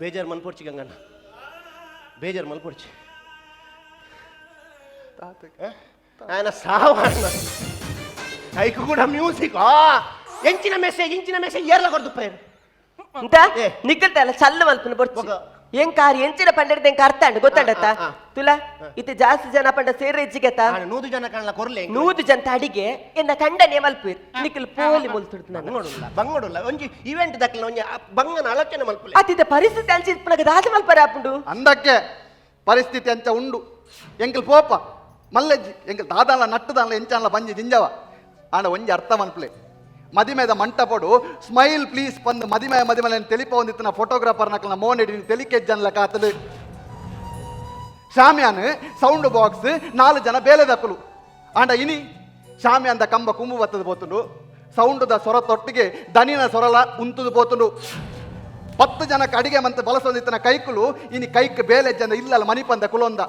ಬೇಜಾರು ಮಲ್ಪೊಡ್ಚಿ ಗಂಗಣ್ಣ, ಬೇಜಾರು ಮಲ್ಪೊಡ್ಚಿ. ఆయన ಸಾವಣ್ಣ ಐಕು ಕೂಡ ಮ್ಯೂಸಿಕ್ ಎಂಚಿನ ಮೆಸೇಜ್ ಇಂಚಿನ ಮೆಸೇಜ್ ಏರ್ಲ ಕೊಡ್ದು ಪೈರು ಅಂತ ನಿಕ್ಕಲ್ತಲ್ಲ ಚಲ್ಲ ಮಲ್ಪನ ಬೊರ್ಚಿ ಎಂಕಾರ್ ಎಂಚಿನ ಪಂಡಿರ್ದ ಎಂಕ ಅರ್ಥ ಅಂಡ್ ಗೊತ್ತಂಡತ್ತ ತುಲಾ ಇತ್ತೆ ಜಾಸ್ತಿ ಜನ ಪಂಡ ಸೇರೆ ಹೆಚ್ಚಿಗೆತ 100 ಜನ ಕಾಣಲ ಕೊರ್ಲೆ 100 ಜನ ಅಡಿಗೆ ಎನ್ನ ಕಂಡನೆ ಮಲ್ಪೀರ್ ನಿಕ್ಕಲ್ ಪೋಲಿ ಮುಲ್ತುಡ್ದು ನಾನು ಬಂಗೋಡುಲ್ಲ ಬಂಗೋಡುಲ್ಲ ಒಂಜಿ ಇವೆಂಟ್ ದಕ್ಕಲ ಒಂಜಿ ಬಂಗನ ಆಲೋಚನೆ ಮಲ್ಪುಲೆ. ಅತಿದ ಪರಿಸ್ಥಿತಿ ಅಂಚಿ ಇಪ್ಪನಗ ದಾದ ಮಲ್ಪರ ಆಪುಂಡು ಅಂದಕ್ಕೆ ಪರಿಸ್ಥಿತಿ ಅಂಚ ಉಂಡು. ಎಂಕಲ್ ಪೋಪ ಮಲ್ಲಜ್ಜಿ ಎಂಕಲ್ ದಾದಾಲ ನಟ್ಟುದಾನ್ಲ ಎಂಚಾನ್ಲ ಬಂಜಿ ಜಿಂಜವ ಆಂಡ ಒಂಜಿ ಅರ್ಥ ಮನ್ಪ್ಲೆ ಮದಿಮೆದ ಮಂಟಪಡು ಸ್ಮೈಲ್ ಪ್ಲೀಸ್ ಪಂದ್ ಮದಿಮೆ ಮದಿಮಲೆ ತೆಲಿಪ ಒಂದಿತ್ತಿನ ಫೋಟೋಗ್ರಾಫರ್ ನಕಲ್ನ ಮೋನೆಡಿ ತೆಲಿಕೆಜ್ಜನ್ಲ ಕಾತಲು. ಶಾಮ್ಯಾನ್ ಸೌಂಡ್ ಬಾಕ್ಸ್ 4 ಜನ ಬೇಲೆದಕ್ಕಲು ಆಂಡ ಇನಿ ಶಾಮ್ಯಾನ್ದ ಕಂಬ ಕುಂಬು ಬತ್ತದ ಪೋತುಂಡು, ಸೌಂಡುದ ಸೊರ ತೊಟ್ಟಿಗೆ ದನಿನ ಸೊರಲ ಉಂತುದು ಪೋತುಂಡು. 10 ಜನಕ್ಕೆ ಅಡಿಗೆ ಮಂತ ಬಲಸೊಂದಿತ್ತನ ಕೈಕುಲು ಇನಿ ಕೈಕ್ ಬೇಲೆ ಜನ ಇಲ್ಲಲ್ಲ ಮನಿಪಂದ ಕುಲೊಂದ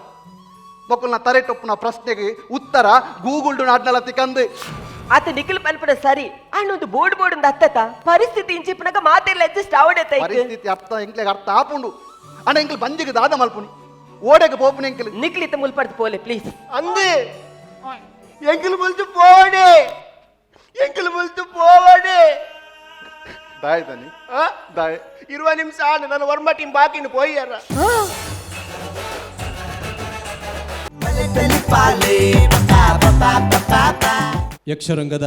ಮೊಕ್ಕಲ್ನ ತರೆಟೊಪ್ಪುನ ಪ್ರಶ್ನೆಗೆ ಉತ್ತರ ಗೂಗುಲ್ಡು ನಾಡ್ನಲ ತಿಕಂದು. ಆತ ನಿಖಿಲ್ ಪನ್ಪುನ ಸರಿ ಅಣ್ಣೊಂದು ಬೋರ್ಡ್ ಬೋರ್ಡ್ ಒಂದು ಅತ್ತತ ಪರಿಸ್ಥಿತಿ ಇಂಚಿಪ್ಪನಗ ಮಾತೆಲ್ಲ ಅಡ್ಜಸ್ಟ್ ಆವಡೆ ಪರಿಸ್ಥಿತಿ ಅರ್ಥ ಎಂಕ್ಲೆಗ್ ಅರ್ಥ ಆಪುಂಡು. ಅಣ್ಣ ಎಂಕ್ಲು ಬಂಜಿಗೆ ದಾದ ಮಲ್ಪುನಿ ಓಡೆಗೆ ಪೋಪುನಿ ಎಂಕ್ಲು ನಿಖಿಲಿತ ಮುಲ್ಪಡ್ದು ಪೋಲೆ ಪ್ಲೀಸ್. ಅಂದು ಎಂಕಲ್ ಮುಲ್ತು ಪೋವಡೆ, ಎಂಕಲ್ ಮುಲ್ತು ಪೋವಡೆ. ದಾಯ್ ದನಿ ದಾಯ್ 20 ನಿಮಿಷ ಆಂಡ್ ನನ್ನ ವರ್ಮ ಟೀಮ್ ಬಾಕಿಂಡು ಪೋಯ್ಯಾರ. ಯಕ್ಷರಂಗದ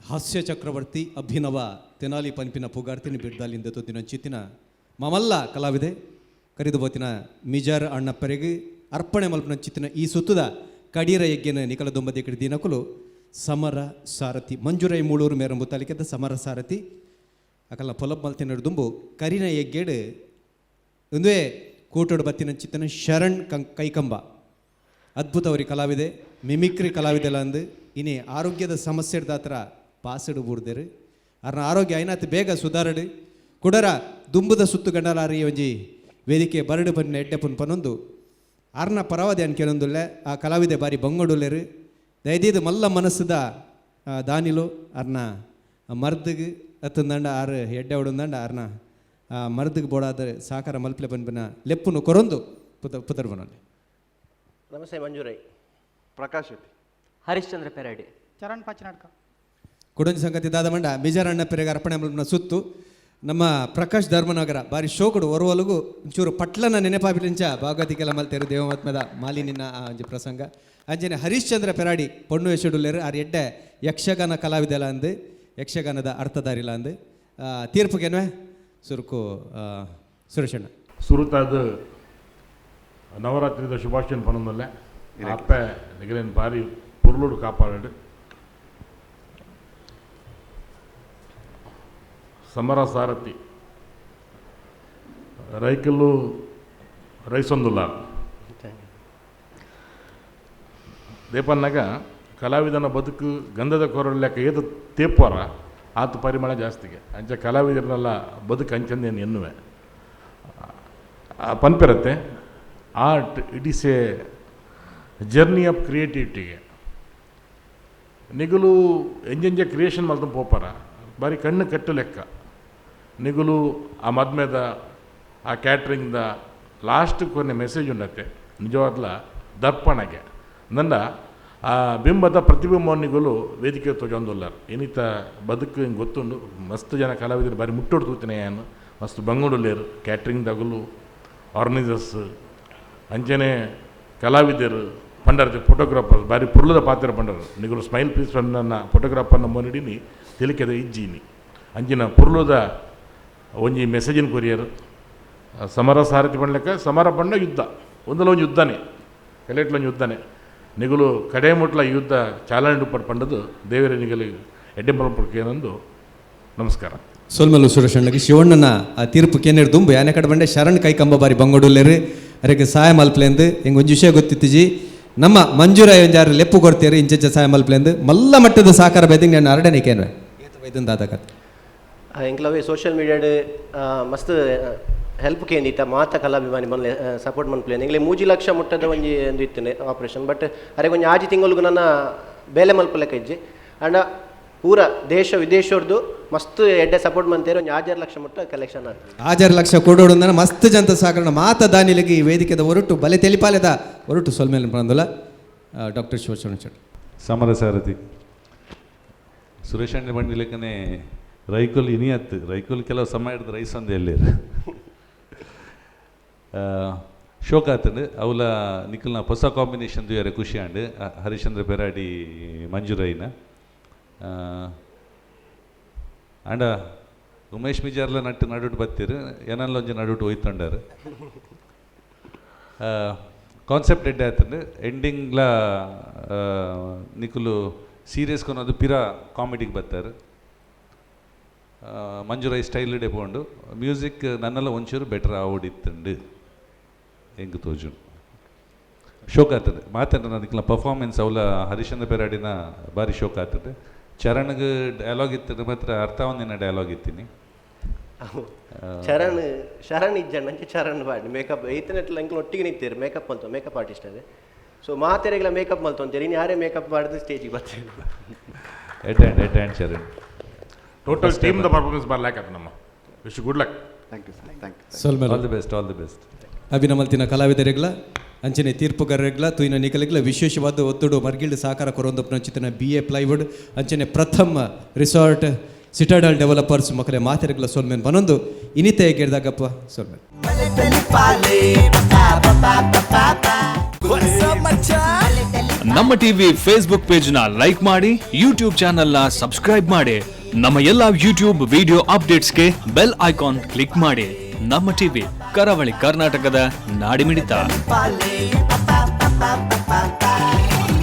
ಹಾಸ್ಯ ಚಕ್ರವರ್ತಿ ಅಭಿನವ ತೆನಾಲಿ ಪನ್ಪಿನ ಪುಗಾರ್ತಿನ ಬಿಡ್ದಾಲಿಂದ ತೊತ್ತಿನ ಚಿತ್ತಿನ ಮಮಲ್ಲ ಕಲಾವಿದೆ ಕರಿದು ಬೋತಿನ ಮಿಜಾರ್ ಅಣ್ಣಪ್ಪರಿಗೆ ಅರ್ಪಣೆ ಮಲ್ಪಿನ ಚಿತ್ತಿನ ಈ ಸುತ್ತದ ಕಡೀರ ಯಜ್ಞನ ನಿಕಲ ದೊಂಬದಿ ಕಡಿ ದಿನಕುಲು ಸಮರ ಸಾರಥಿ ಮಂಜುರೈ ಮೂಳೂರು ಮೇರಂಬು ತಾಲಿಕೆದ ಸಮರ ಸಾರಥಿ ಅಕಲ್ಲ ಪೊಲಬ್ ಮಲ್ತಿನ ದುಂಬು ಕರಿನ ಯಜ್ಞೆಡ್ ಒಂದೇ ಕೂಟೋಡು ಬತ್ತಿನ ಚಿತ್ತನ ಶರಣ್ ಕೈಕಂಬ ಅದ್ಭುತವರಿ ಕಲಾವಿದೆ ಮಿಮಿಕ್ರಿ ಕಲಾವಿದೆಲ್ಲ ಅಂದು ಇನಿ ಆರೋಗ್ಯದ ಸಮಸ್ಯೆ ದಾತ್ರ ಪಾಸಡು ಬೂರ್ದೇರು ಅರ್ನ ಆರೋಗ್ಯ ಐನಾತ್ ಬೇಗ ಸುಧಾರಡು ಕುಡರ ದುಂಬುದ ಸುತ್ತು ಗಂಡಲಾರಿ ಒಂಜಿ ವೇದಿಕೆ ಬರಡು ಪನ್ನ ಎಡ್ಡೆ ಪುನ್ ಪನೊಂದು ಅರ್ನ ಪರವಾದೆ ಅನ್ಕೆನೊಂದುಲ್ಲೆ ಆ ಕಲಾವಿದೆ ಬಾರಿ ಬಂಗೊಡುಲ್ಲೆರು ದಯದೀದು ಮಲ್ಲ ಮನಸ್ಸುದ ದಾನಿಲು ಅರ್ನ ಮರ್ದಿಗೆ ಅತ್ತಂದಂಡ ಆರು ಎಡ್ಡೆ ಉಡುಂದಂಡ ಅರ್ನ ಮರ್ದಿಗೆ ಬೋಡಾದ ಸಾಕಾರ ಮಲ್ಪಲೆ ಪನ್ಪಿನ ಲೆಪ್ಪುನು ಕೊರೊಂದು ಪುತರ್ ಬನಲ್ಲಿ. ನಮಸ್ತೆ ಮಂಜುರೈ. ಪ್ರಕಾಶ್ ಶೆಟ್ಟಿ, ಹರಿಶ್ಚಂದ್ರ ಪೆರಾಡಿ, ಚರಣ್ ಪಚ್ಚನಾಡ್ಕ. ಕೊಡೊಂಜಿ ಸಂಗತಿ ದಾದ ಮಂಡ ಮಿಜಾರಣ್ಣ ಪೆರೆಗ ಅರ್ಪಣೆ ಮಲ್ಪುನ ಸುತ್ತು ನಮ್ಮ ಪ್ರಕಾಶ್ ಧರ್ಮನಗರ ಬಾರಿ ಶೋಕುಡು ಒರುವಲುಗು ಒಂಚೂರು ಪಟ್ಲನ ನೆನಪಾಪಿಲಿಂಚ ಭಾಗವತಿಕೆಲ್ಲ ಮಲ್ತೇರು ದೇವಮಾತ್ಮದ ಮಾಲಿನಿನ ಆ ಒಂಜಿ ಪ್ರಸಂಗ. ಅಂಚನೆ ಹರಿಶ್ಚಂದ್ರ ಪೆರಾಡಿ ಪೊಣ್ಣು ವೇಷಡುಲ್ಲೇರು ಆರ್ ಎಡ್ಡೆ ಯಕ್ಷಗಾನ ಕಲಾವಿದೆಲ ಅಂದು ಯಕ್ಷಗಾನದ ಅರ್ಥಧಾರಿಲ ಅಂದು ತೀರ್ಪುಗೆನ್ವೆ ಸುರುಕು ಸುರೇಶಣ್ಣ. ಸುರುತಾದ ನವರಾತ್ರಿದ ಶುಭಾಶಯ ಪನೊಂದಲ್ಲೆ ಅಪ್ಪೆ ನಿಗಲೇನು ಬಾರಿ ಪೊರ್ಲುಡು ಕಾಪಾಡು. ಸಮರ ಸಾರಥಿ ರೈಕಲ್ಲು ರೈಸೊಂದುಲ್ಲ ದೇಪನ್ನಾಗ ಕಲಾವಿದನ ಬದುಕು ಗಂಧದ ಕೊರಲೆಕ್ಕ ಏತು ತೇಪುವಾರ ಆತು ಪರಿಮಳ ಜಾಸ್ತಿಗೆ ಅಂಚ ಕಲಾವಿದರನ್ನೆಲ್ಲ ಬದುಕು ಅಂಚಂದೇನು ಎನ್ನುವೆ ಪನ್ಪಿರತ್ತೆ. Art it is a journey of ಕ್ರಿಯೇಟಿವಿಟಿಗೆ ನಿಗುಲು ಎಂಜೆಂಜೆ creation ಮಲ್ತು ಪೋಪಾರ ಬಾರಿ ಕಣ್ಣು ಕಟ್ಟು ಲೆಕ್ಕ. ನಿಗುಲು ಆ ಮದ್ಮೆದ ಆ ಕ್ಯಾಟ್ರಿಂಗ್ದ ಲಾಸ್ಟ್ ಕೊನೆ ಮೆಸೇಜ್ ಉಂಡತ್ತೆ ನಿಜವಾದ್ಲ ದರ್ಪಣಗೆ ನನ್ನ ಆ ಬಿಂಬದ ಪ್ರತಿಬಿಂಬ ನಿಗುಲು ವೇದಿಕೆ ತೊಜೊಂದುಲ್ಲಾರ ಏನಿತ ಬದುಕು ಹಿಂಗೆ ಗೊತ್ತುಂಡು. ಮಸ್ತ್ ಜನ ಕಲಾವಿದರು ಬಾರಿ ಮುಟ್ಟೋಡು ತೂತಿನ ಏನು ಮಸ್ತ್ ಬಂಗುಡುಲ್ಲೇರು ಕ್ಯಾಟ್ರಿಂಗ್ ದಗುಲು ಆರ್ಗನೈಸರ್ಸ್ ಅಂಚನೆ ಕಲಾವಿದರು ಪಂಡರ್ ಫೋಟೋಗ್ರಾಫರ್ ಬಾರಿ ಪುರ್ಲದ ಪಾತ್ರ ಪಂಡರು ನಿಗುಲು ಸ್ಮೈಲ್ ಪ್ಲೀಸ್ ನನ್ನ ಫೋಟೋಗ್ರಾಫರ್ನ ಮೊನಿಡಿನಿ ತಿಳಿಕೆದ ಇಜ್ಜಿನಿ ಅಂಚಿನ ಪುರ್ಲದ ಒಂಜಿ ಮೆಸೇಜಿನ ಕೊರಿಯರ್ ಸಮರ ಸಾರಥಿ ಪಂಡ್ಲೆಕ್ಕ ಸಮರ ಪಂಡ ಯುದ್ಧ ಒಂದಲ ಒಂಜಿ ಯುದ್ಧನೇ ಕಲೆಟ್ಲ ಒಂಜಿ ಯುದ್ಧನೇ ನಿಗುಲು ಕಡೆ ಮುಟ್ಲ ಯುದ್ಧ ಚಾಲನೆ ಪಡ್ ಪಂಡದು ದೇವರ ನಿಗಲಿ ಎಡ್ಡೆ ಏನಂದು ನಮಸ್ಕಾರ. ಸೋಲ್ಮಲ್ಲು ಸುರೇಶಣ್ಣಗೆ ಶಿವಣ್ಣನ ಆ ತೀರ್ಪು ಕೇನೇರು ದುಂಬು ಯಾನೆ ಕಡೆ ಬಂಡೆ ಶರಣ್ ಕೈ ಕಂಬ ಬಾರಿ ಬಂಗೋಡುಲ್ಲೇರು ಅರೆಗೆ ಸಹಾಯ ಮಲ್ಪ್ಲೆಂದು ಹಿಂಗೆ ಒಂಜಿ ವಿಷಯ ಗೊತ್ತಿತ್ತಿಜಿ ನಮ್ಮ ಮಂಜೂರಾಯ ಒಂಜಾರು ಲೆಪ್ಪು ಕೊಡ್ತೀರಿ ಇಂಚೆಂಚ ಸಹಾಯ ಮಲ್ಪ್ಲೆಂದು ಮಲ್ಲ ಮಟ್ಟದ ಸಹಕಾರ ಬೈದಿಂಗ್ ನಾನು ಅರಡನೆ ಕೇನ್ವೆ ಬೈದಂದು ಆದ ಕತೆ. ಎಂಕ್ಲವೇ ಸೋಷಿಯಲ್ ಮೀಡಿಯಾಡ್ ಮಸ್ತ್ ಹೆಲ್ಪ್ ಕೇಂದಿತ್ತ ಮಾತ ಕಲಾಭಿಮಾನಿ ಮನ್ಲೆ ಸಪೋರ್ಟ್ ಮನ್ಪ್ಲೇನ್ ಎಂಗ್ಲೆ 3 ಲಕ್ಷ ಮುಟ್ಟದ ಒಂಜಿ ಒಂದು ಇತ್ತು ಆಪರೇಷನ್ ಬಟ್ ಅರೆ ಒಂಜಿ ಆಜಿ ತಿಂಗಳಿಗೆ ನನ್ನ ಬೇಲೆ ಮಲ್ಪಲೆಕ್ಕ ಇಜ್ಜಿ ಅಂಡ ಪೂರ ದೇಶ ವಿದೇಶರ್ದು ಮಸ್ತ್ ಎಡ್ಡೆ ಸಪೋರ್ಟ್ ಮಂತೇರು ಒಂಜಿ 6 ಲಕ್ಷ ಮುಟ್ಟ ಕಲೆಕ್ಷನ್ ಆಗ್ತದೆ. 6 ಲಕ್ಷ ಕೊಡೋಡು ಮಸ್ತ್ ಜಂತ ಸಹಕರಣ ಮಾತ ದಾನಿಲಿಗೆ ಈ ವೇದಿಕೆದ ಹೊರಟು ಬಲೆ ತೆಲಿಪಾಲೆದ ಹೊರಟು ಸೊಲ್ಮೇಲೆ ಬಂದಲ್ಲ ಡಾಕ್ಟರ್ ಶಿವಶರಣ ಶೆಟ್ಟಿ. ಸಮರ ಸಾರಥಿ ಸುರೇಶ್ ಅಣ್ಣ ಬಂಡಿಲೆಕ್ಕನೆ ರೈಕುಲ್ ಇನಿಯತ್ತು ರೈಕುಲ್ ಕೆಲವು ಸಮಯ ಹಿಡ್ದು ರೈಸ್ ಅಂದೆ ಎಲ್ಲಿ ಶೋಕ್ ಆತಂಡು ಅವಲ ನಿಖಲ್ನ ಹೊಸ ಕಾಂಬಿನೇಷನ್ ದುಯ್ಯಾರೆ ಖುಷಿ ಆಂಡ್ ಹರಿಶ್ಚಂದ್ರ ಪೆರಾಡಿ ಮಂಜುರೈನ ಆಂಡ ಉಮೇಶ್ ಮಿಜಾರ್ಲ ನಟ್ಟು ನಡುಟು ಬತ್ತೀರು ಏನಲ್ಲ ಒಂಜಿ ನಡುಟು ಒಯ್ತೊಂಡಾರು ಕಾನ್ಸೆಪ್ಟ್ ಎಡ್ಡೆ ಆತಂಡು ಎಂಡಿಂಗ್ಲ ನಿಕುಲು ಸೀರಿಯಸ್ ಕೊನೋದು ಪಿರ ಕಾಮಿಡಿಗೆ ಬರ್ತಾರೆ ಮಂಜುರೈ ಸ್ಟೈಲ್ ಇಡೆ ಪೋಂಡು ಮ್ಯೂಸಿಕ್ ನನ್ನೆಲ್ಲ ಒಂಚೂರು ಬೆಟರ್ ಆವಡಿತ್ತಂಡು ಹೆಂಗೆ ತೋಜು ಶೋಕ್ ಆಗ್ತದೆ ಮಾತಾಡ ಅದಕ್ಕೆಲ್ಲ ಪರ್ಫಾರ್ಮೆನ್ಸ್ ಅವಲ ಹರಿಶ್ಚಂದ್ರ ಪೆರಾಡಿನ ಭಾರಿ ಶೋಕ್ ಆಗ್ತದೆ. ಚರಣ್ಗೆ ಡೈಲಾಗ್ ಇತ್ತು ಮಾತ್ರ ಅರ್ಥ ಒಂದಿನ ಡೈಲಾಗ್ ಇತ್ತೀನಿ. ಚರಣ್ ಶರಣ್ ಇಜ್ಜಣ್ಣ ಚರಣ್ ಬಾಡಿ ಮೇಕಪ್ ಐತನೆಟ್ಲ ಎಂಕ್ಲ ಒಟ್ಟಿಗೆ ನಿಂತೀರಿ ಮೇಕಪ್ ಮಲ್ತು ಮೇಕಪ್ ಆರ್ಟಿಸ್ಟ್ ಅದೇ ಸೊ ಮಾತೆರೆಗೆಲ್ಲ ಮೇಕಪ್ ಮಲ್ತು ಅಂತೀರಿ ಇನ್ನು ಯಾರೇ ಮೇಕಪ್ ಮಾಡಿದ್ರೆ ಸ್ಟೇಜಿಗೆ ಬರ್ತೀವಿ. At and at and Charan total team the performance ಬರ್ಲಾಕತ್ತ ನಮ್ಮ wish good luck. Thank you sir, thank you. ಸೊಲ್ಮೆಲು all the best, all the best. ಅಭಿನಮಲ್ತಿನ ಕಲಾವಿದರಿಗ್ಲ ಅಂಚನೆ ತೀರ್ಪುಗಾರರಿಗ್ಲ ತುಯಿನ ನಿಕಲಿಗ್ಲ ವಿಶೇಷವಾದ ಒತ್ತಡು ಮರ್ಗಿಲ್ಡ್ ಸಹಕಾರ ಕೊರೊಂದಪ್ಪನ B A plywood ಅಂಚನೆ ಪ್ರಥಮ resort Citadel developers ಮಕ್ಕಳೇ ಮಾತೆರೆಗ್ಲ ಸೊಲ್ಮೇನ್ ಬನೊಂದು ಇನಿತೆ ಗೆಡ್ದಾಗಪ್ಪ ಸೊಲ್ಮೇನ್. ನಮ್ಮ TV Facebook page ನ ಲೈಕ್ ಮಾಡಿ, ಯೂಟ್ಯೂಬ್ ಚಾನೆಲ್ ನ ಸಬ್ಸ್ಕ್ರೈಬ್ ಮಾಡಿ, ನಮ್ಮ ಎಲ್ಲಾ ಯೂಟ್ಯೂಬ್ ವಿಡಿಯೋ ಅಪ್ಡೇಟ್ಸ್ಗೆ bell icon click ಮಾಡಿ. ನಮ್ಮ ಟಿವಿ ಕರಾವಳಿ ಕರ್ನಾಟಕದ ನಾಡಿಮಿಡಿತ. ಪಾಲೆ